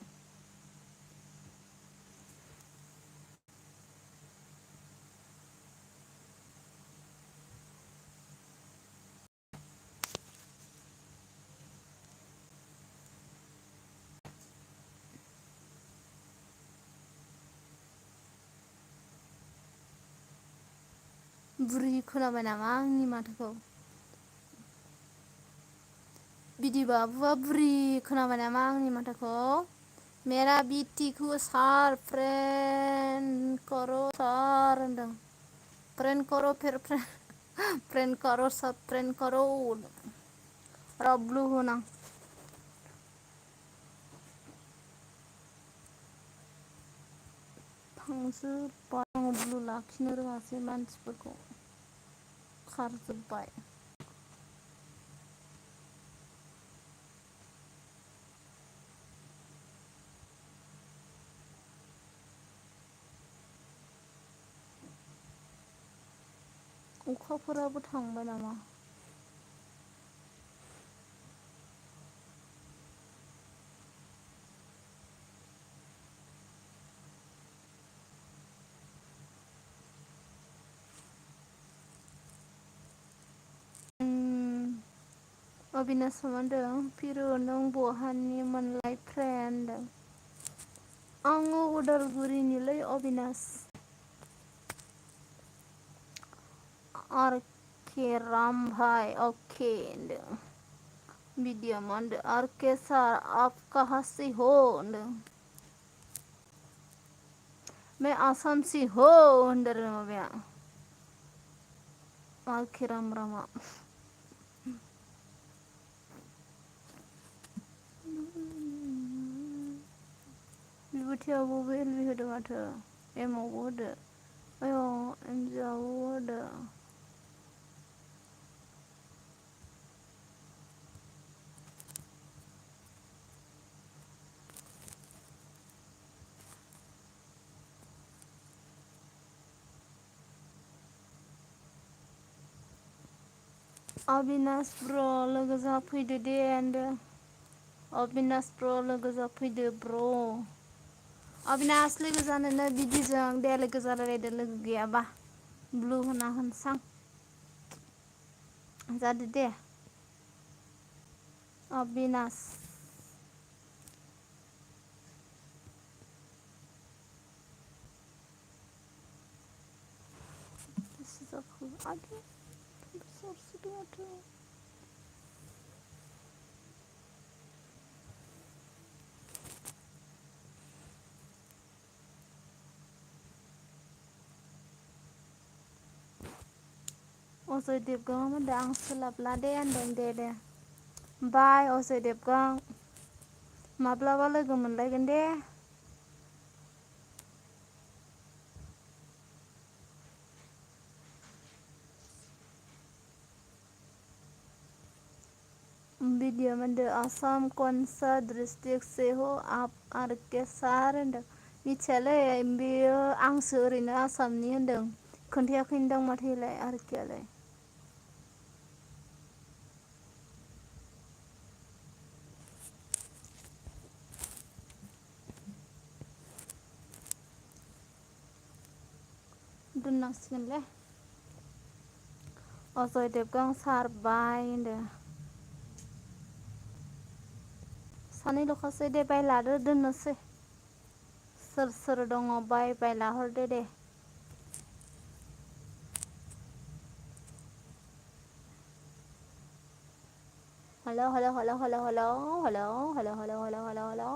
बुरि खोनाबाय नामा आंनि माथोखौ बिदिबा बुवा बुरि खोनाबाय नामा आंनि माथोखौ? मेरा बिटिखौ सार फ्रेन्ड कर' सार होनदों। फ्रेन्ड कर' फ्रेन्ड कर' सब फ्रेन्ड कर' र' ब्लु होनां। थांजोब्बाय आं ब्लु लाखिनो रोङासै मानसिफोरखौ खारजोब्बाय। अखाफोराबो थांबाय नामा? अबिनासआ मा होनदों फिरु नों बहानि मोनलाय फ्रेन्ड होनदों। आङो उदालगुरिनिलै अबिनास। आरके राम भाई अके होनदों। बिदिया मा होनदों आरके सार आप काहा से हो होनदों। मैं आसाम से हो होनदों आरो माबाया आरके राम रामा। बिबुथियावबो एलबि होदो माथो एमावबो होदो। आय' एमजिआवबो होदो। अबिनास ब्र लोगो जाफैदो दे होनदों। अबिनास ब्र लोगो जाफैदो ब्र। अबिनास लोगो जानोनो बिदिजों दे लोगो जालायलायदो लोगो गैयाबा। ब्लु होना होनसां। जादो दे। अबिनास बेसे जाखो आयदै जारसिगोन माथो। अजय देबगाङा मा होनदों आं सोलाबला दे होनदों दे। बाय अजय देबगां माब्लाबा लोगो मोनलायगोन दे। भिडिअ मोनदो आसाम कनसा डिस्ट्रिक्ट से हो आप आरके सार होनदों। मिथियालै बेयो आंसो ओरैनो आसामनि होनदों खोन्थायाखैदां माथो इलाय आरकेआलाय। दोननांसिगोनलै। अजय देबगां सार बाय होनदों। सानैल'खासै दे बाय लादो दोननोसै। सोर सोर दङ बाय लाहरदो दे। हेल' हेल' हेल' हेल' हेल' हेल' हेल' हेल' हेल' हेल' हेल'।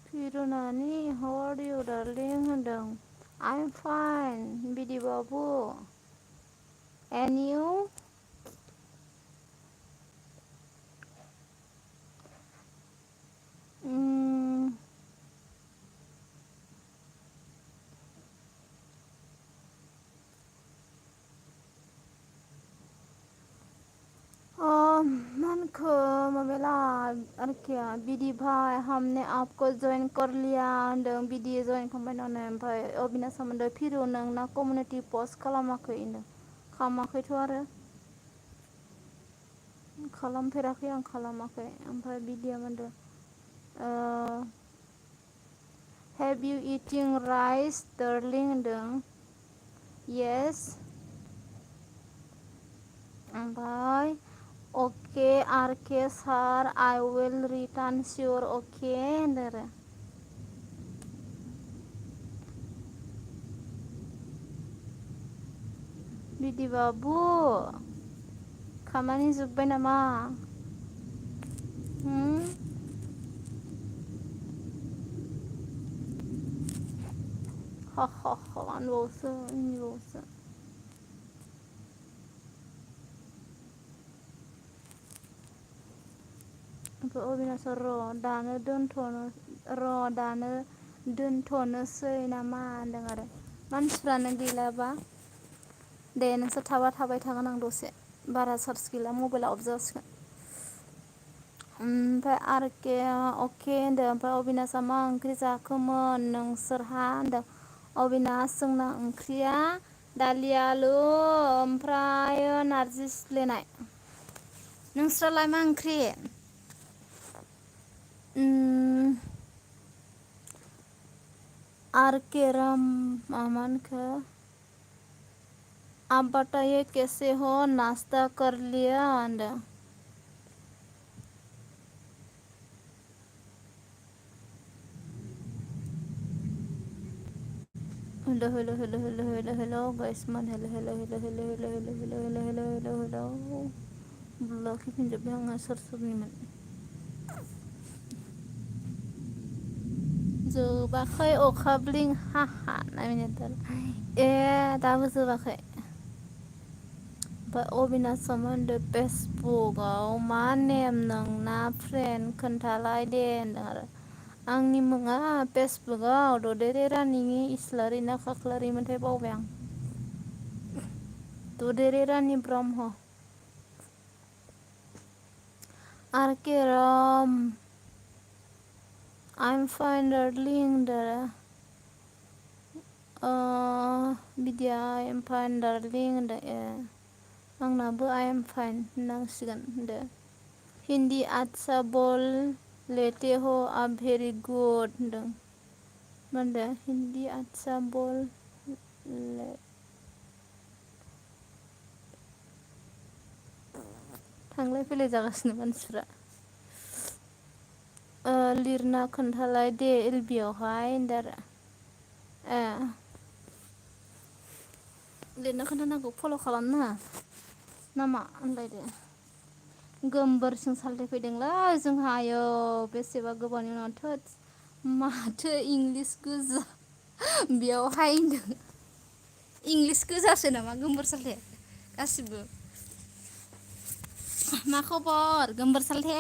फिरुनानि हाउ आर इउ डार्लिं होनदों। आइ एम फाइन बिदि बाबु एन्ड इउ? मानखो माबाला आरोखिया बिदि भाई हमने आपको जइन कर लिया होनदों बिदि जइन खालामबाय नालाय ओमफ्राय अबिनासा मोनदों फिरु नोंना कमिउनिटि पस्ट खालामाखै होनदों। खालामाखैथ' आरो खालामफेराखै आं खालामाखै ओमफ्राय बिदिया मा होनदों have you eating rice darling होनदों yes ओमफ्राय okay RK sir I will return sure okay होनदों आरो बिदि बाबु खामानि जोब्बाय नामा हा हा हा होनबावसो मिनिबावसो ओमफ्राय अबिनाशआ दानो दोनथ'नोसै नामा होनदों आरो मानसिफ्रानो गैलाबा दे नोंसोर थाबाय थागोन आं दसे बारा चार्ज गैला मबाइला अफ जासिगोन ओमफ्राय आरके अके होनदों ओमफ्राय अबिनाशआ मा ओंख्रि जाखोमोन नोंसोरहा होनदों अबिनाश जोंना ओंख्रिया दालि आलु ओमफ्राय नारजि सिफ्लेनाय नोंस्रालाय मा ओंख्रि आरके मामा होनखो आप बताइए कैसे हो नाश्ता कर लिया होनदों हेलो गाइसमोन हेलो बुलाखिफिनजोब्बाय आङो सोर सोरनिमोन जोबाखै अखा ब्लिं हाहा नायमिनिथार ए दाबो जोबाखै ओमफ्राय अबिनाशआ मा होनदों फेसबुकआव मा नेम नोंना फ्रेन्ड खोन्थालाय दे होनदों आरो आंनि मुङा फेसबुकआव ददेरे रानि इस्लारि ना खाख्लारिमोनथाय बावबाय आं ददेरे Rani Brahma RK I'm fine darling होनदों बिदिया I am fine darling होनदों आंनाबो I am fine होननांसिगोन होनदों हिन्दी अच्छा बोल लेते हो आप भेरि गुड होनदों मा होनदों हिन्दी अच्छा बोल थांलाय फैलाय जागासिनो मानसिफ्रा लिरना खोन्थालाय दे एलबियावहाय होनदों आरो लिरना खोन्थानांगौ फल' खालामनाङा नामा होनलायदो गोमबोरसिं सालथाय जोंहा आयौ बेसेबा गोबावनि उनाव थोद माथो इंलिस गोजा बेयावहाय होनदों इंलिस गोजासो नामा गोमबोर सालथाया गासिबो मा खबर गोमबोर सालथे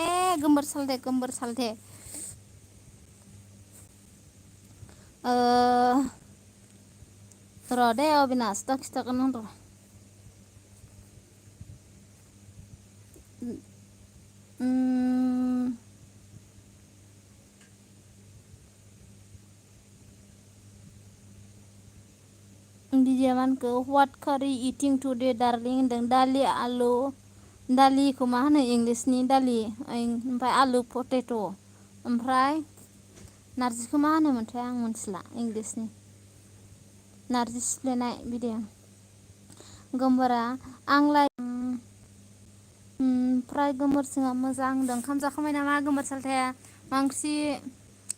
र' दे अबिनास दा खिथागोन आं र' बिदिया मा होनखो व्हाट कारि इटिं टुडे डार्लिं होनदों दालि आलु दालिखौ मा होनो इंलिसनि दालि ओमफ्राय आलु पटेट' ओमफ्राय नारजिखौ मा होनोमोनथाय आं मिथिला इंलिसनि नारजि सिफ्लेनाय बिदि गोमबोरा आंलाय ओमफ्राय गोमबोरसिंहा मोजां होनदों ओंखाम जाखांबाय नामा गोमबोर सालथाया मा ओंख्रि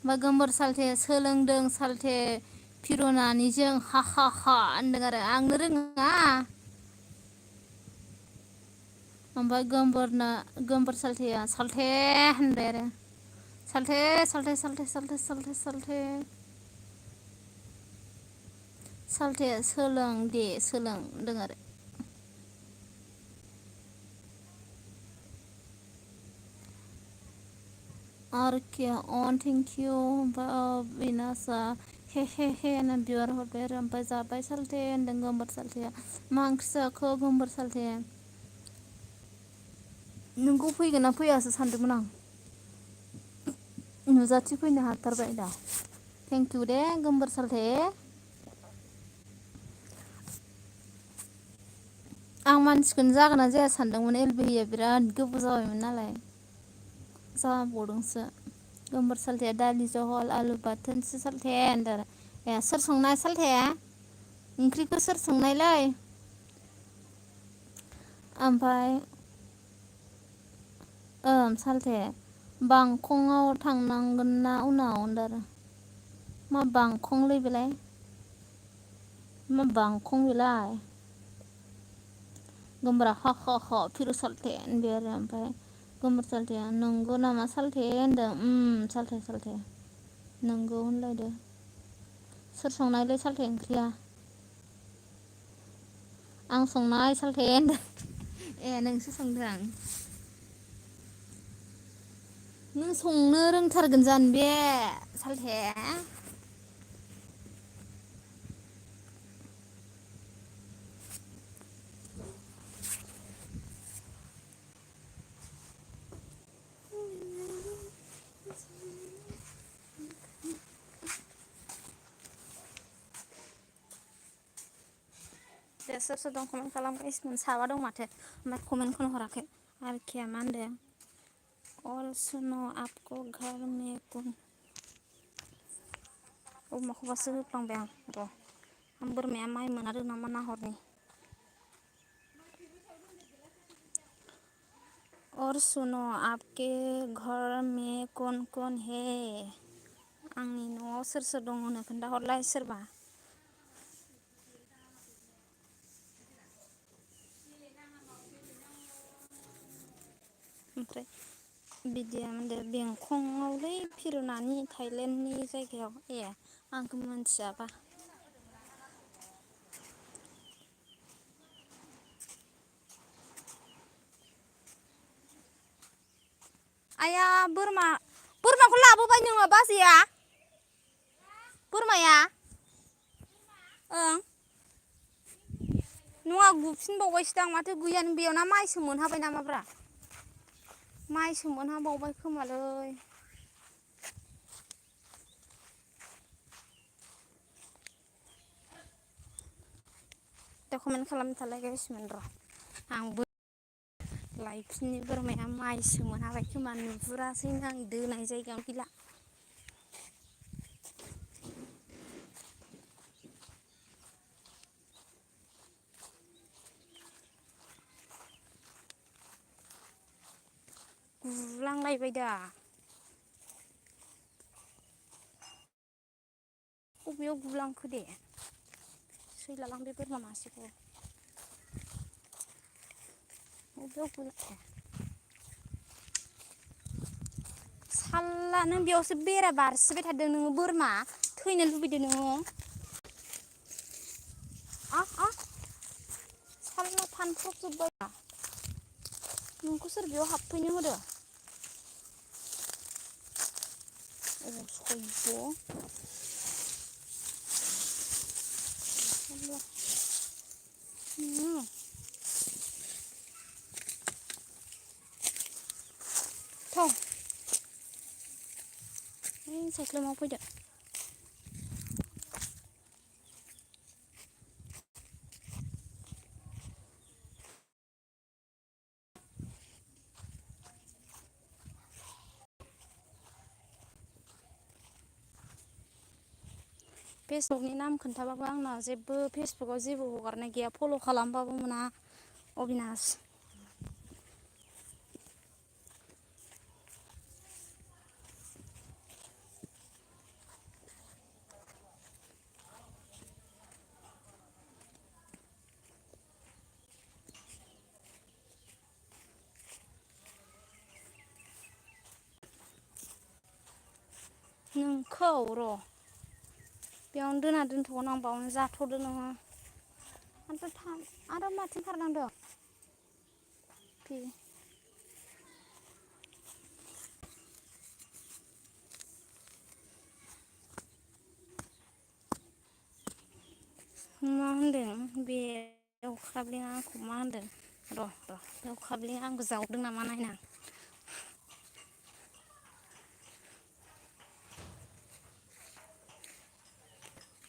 बा गोमबोर सालथे सोलोंदों सालथे फिर'नानिजों हा हा हा होनदों आरो आंनो रोङा ओमफ्राय गोमबोर सालथेया सालथे होनबाय आरो सालथे सालथे सोलों दे सोलों होनदों आरो आरके अन थेंक इउ ओमफ्राय बिनासा हे होनना बिबार हरबाय आरो ओमफ्राय जाबाय सालथे होनदों गोमबोर सालथेया मा ओंख्रि जाखो गोमबोर सालथेया नोंखौ फैगोन ना फैयासो सानदोंमोन आं नुजाथिफैनो हाथारबाय दा थेंक इउ दे गोमबोर सालथे आं मानसिखौनो जागोन ना जाया सानदोंमोन एलबिया बिराद गोबाव जाबायमोन नालाय जाबावदोंसो गोबोर सालथेया दालि जहल आलु बाथोनसो सालथे होनदों आरो ए सोर संनाय सालथेया ओंख्रिखौ सोर संनायलै ओमफ्राय ओं सालथे बांखंआव थांनांगोन ना उनाव होनदों आरो मा बांखंलै बेलाय मा बांखं बेलाय गोमबोरा ह फिरु सालथे होनबाय आरो ओमफ्राय गोमबोर सालथेया नंगौ नामा सालथे होनदों सालथे नोंगौ होनलायदो सोर संनायलै सालथे ओंख्रिया आं संनाय सालथे होनदों ए नोंसो संदों नों संनो रोंथारगोन जानो बे सालथे दे सोर सोर दं कमेन्ट खालामगासिनो साबा दं माथो ओमफ्राय कमेन्टखौनो हराखै आरोखिया मा होनदों अल सुनो आपको घर में कौन माखौबासो होफ्लांबाय आं र' आं बोरमाया माइ मोनादों नामा नाहरनि और सुनो आपके घर में कौन कौन है आंनि न'आव सोर सोर दङ होनो खोन्थाहरलाय सोरबा ओमफ्राय बिदिया होनदो बेंखंआवलै फिरुनानि थाइलेण्डनि जायगायाव ए आंखौ मोनथियाबा आइया बोरमाखौ लाबोबाय नोङो बाजैया बोरमाया ओं नङा गुफिनबावबायसोदां माथो गैयानो बेयाव ना माइसो मोनहाबाय नामाब्रा माइसो मोनहाबावबाय खोमालै दा कमेन्ट खालामबाय थालायगासिनो र' आंबो लायफिननि बोरमाया माइसो मोनहाबाय खोमा नुहुरासैनो आं दोनाय जायगायावनो गैला गुलांलायबाय दा बबेयाव गुलांखो दे सैलालां बे बोरमा मासेखौ बबेयाव गखो साल्ला नों बेयावसो बेरा बारसिबाय थादों नोङो बोरमा थैनो लुबैदों नोङो साल्ला फानफ्रबजोब्बाय नोंखौ सोर बेयाव हाबफैनो होदो थौ साइख्लुमाव फैदो फेसबुकनि नाम खोन्थाबाबो आंना जेबो फेसबुकाव जेबो हगारनाय गैया फल' खालामबाबो मोना अबिनास नोंखौ र' बेयावनो दोना दोनथ'गोन आं बावनो जाथ'दो नोङो आरो माथिं खारलांदों मा होनदों बे अखाब्लेना आंखौ मा होनदों र' बे अखाब्लेना आंखौ जावदों नामा नायनां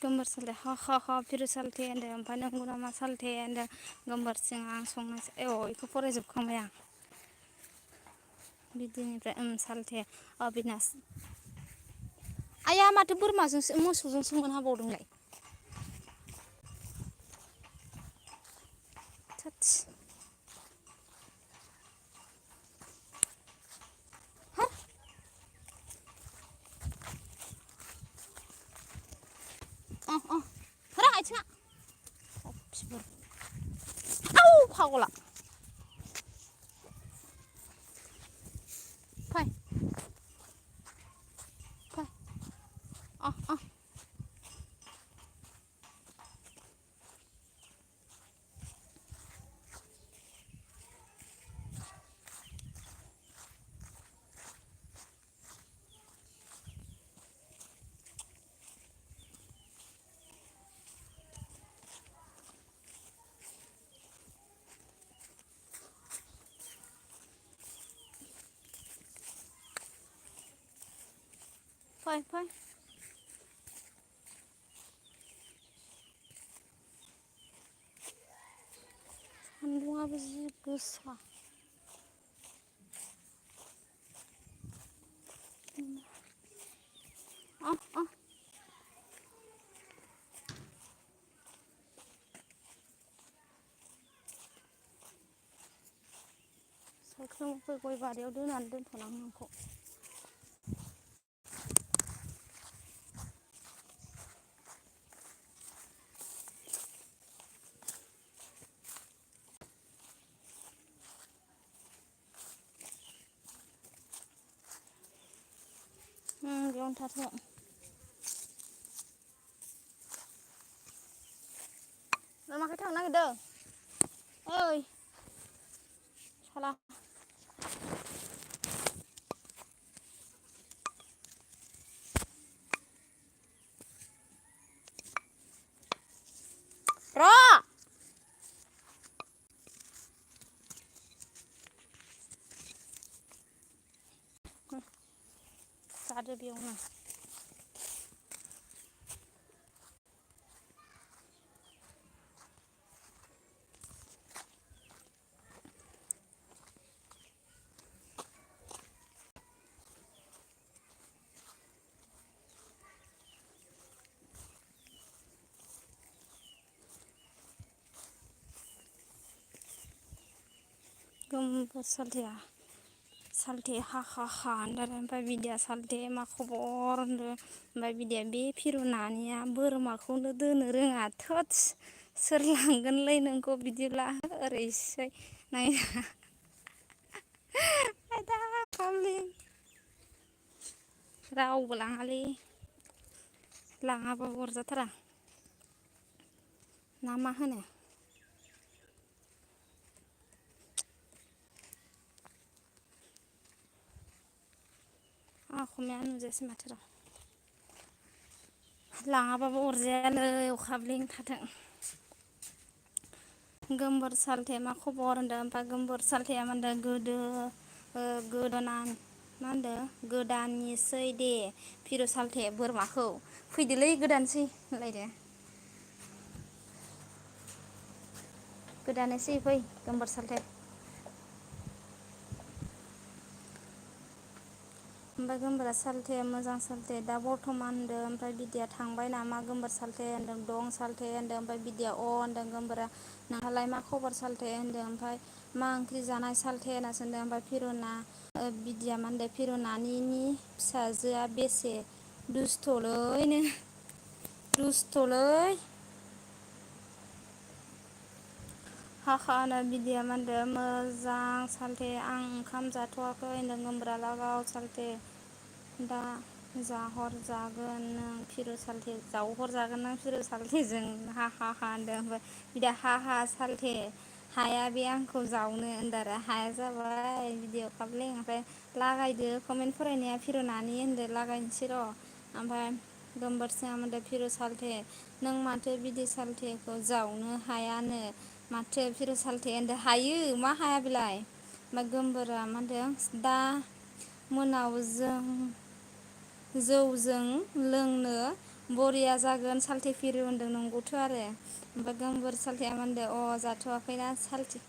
गोमबोर सालथे ह फिरु सालथे होनदों ओमफ्राय नोंगौ नामा सालथे होनदों गोमबोरसिं आं संनोसै बेखौ फरायजोबखांबाय आं बिदिनिफ्राय सालथे अबिनास आइया माथो बोरमाजोंसो मोसौजोंसो मोनहाबावदोंलाय थोदस हा होरा आथिङा आव फागला फै फै अ फै फै सान्दुंआबो जि गोसा अ अ सायख्लुमखौ गय बारियाव दोनानै दोनथ'नांगौ नोंखौ बेयावनो थाथों लामाखै थांनो नागिरदों ओइ साला र' जादो बेयावनो गोमबोर सालथेया सालथे हा होनदों ओमफ्राय बिदिया सालथे मा खबर होनदों ओमफ्राय बिदिया बे फिरु नानिया बोरमाखौनो दोनो रोङा थोदस सोर लांगोनलै नोंखौ बिदिब्ला ओरैसै नाय आयदा फाग्लि रावबो लाङालै लाङाबाबो अरजाथारा ना मा होनो अखमाया नुजायासै माथो र' लाङाबाबो अरजायालै अखा ब्लें थाथों गोमबोर सालथे मा खबर होनदों ओमफ्राय गोमबोर सालथेया मा होनदों गोदो गोदोना मा होनदों गोदाननिसै दे फिरु सालथे बोरमाखौ फैदोलै गोदानोसै होनलायदो गोदानोसै फै गोमबोर सालथे ओमफ्राय गोमबोरा सालथे मोजां सालथे दा बर्थमान होनदों ओमफ्राय बिदिया थांबाय नामा गोमबोर सालथे होनदों दं सालथे होनदों ओमफ्राय बिदिया होनदों गोमबोरा नोंहालाय मा खबर सालथे होनदों ओमफ्राय मा ओंख्रि जानाय सालथे होनना सोंदों ओमफ्राय फिरुना बिदिया मा होनदों फिरु नानिनि फिसाजोआ बेसे दुस्थ'लै नो दुस्थ'लै हाखानो बिदिया मा होनदों मोजां सालथे आं ओंखाम जाथ'वाखै होनदों गोमबोरा लागाव सालथे दा जाहरजागोन नों फिरु सालथे जावहरजागोन नों फिरु सालथेजों हा होनदों ओमफ्राय बिदिया हा सालथे हाया बे आंखौ जावनो होनदों आरो हाया जाबाय बिदि अखाब्लें ओमफ्राय लागायदो कमेन्ट फरायनाया फिरु नानि होनदो लागायनोसै र' ओमफ्राय गोमबोरसिङा होनदों फिरु सालथे नों माथो बिदि सालथेखौ जावनो हायानो माथो फिरु सालथे होनदों हायो मा हाया बेलाय ओमफ्राय गोमबोरा मा होनदों दा मोनाव जौजों लोंनो बरिया जागोन सालथे फिरो होनदों नंगौथ' आरो ओमफ्राय गोमबोर सालथेया मा होनदों अ जाथ'वाखैना सालथे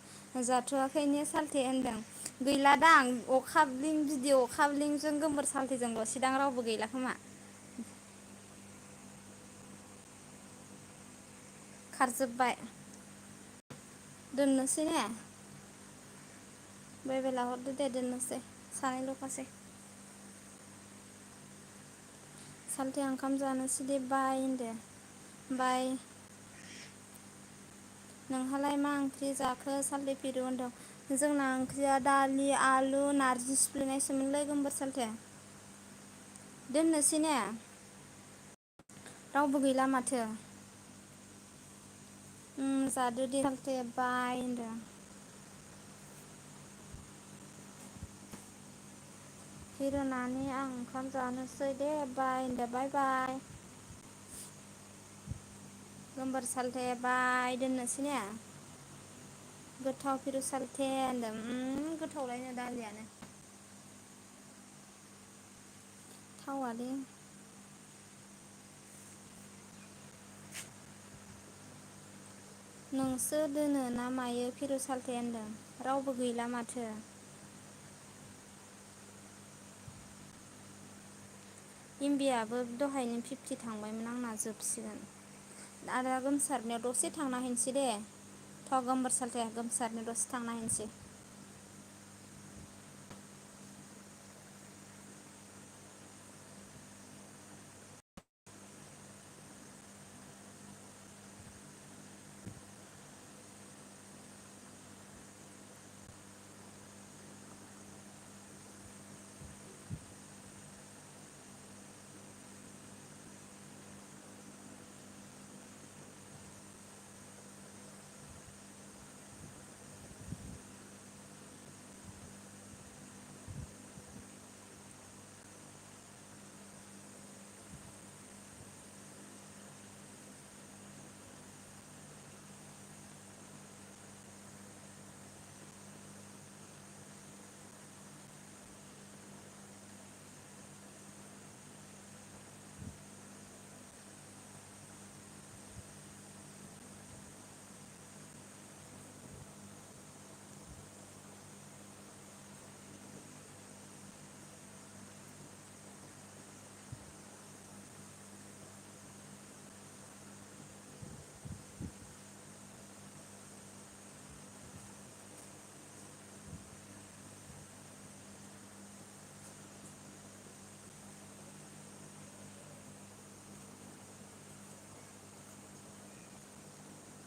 जाथ'वाखैनो सालथे होनदों गैलादां अखाब्लिं भिडिअ अखाब्लिंजों गोमबोर सालथेजोंल'सिदां रावबो गैला खोमा खारजोब्बाय दोननोसै ने बायबेला हरदो दे दोननोसै सानैल'खासै सालथेया ओंखाम जानोसै दे बाय होनदो बाय नोंहालाय मा ओंख्रि जाखो सालथे फिरु होनदों जोंना ओंख्रिया दालि आलु नारजि सिफ्लेनायसोमोनलै गोमबोर सालथे दोननोसै ने रावबो गैला माथो जादो दे सालथे बाय होनदों फिर नानि आं ओंखाम जानोसै दे बाय होनदो बाय बाय गोमबोर सालथे बाय दोननोसै ने गोथाव फिरु सालथे होनदों गोथावलायनो दालियानो थावालै नोंसो दोनो ना मायो फिरु सालथे होनदों रावबो गैला माथो इमबियाबो दहायनो 50 थांबायमोन आंना जोबसिगोन आरो गोमसारनायाव दसे थांना हैनोसै दे थ' गोमबोर सालथे गोमसारनायाव दसे थांना हैनोसै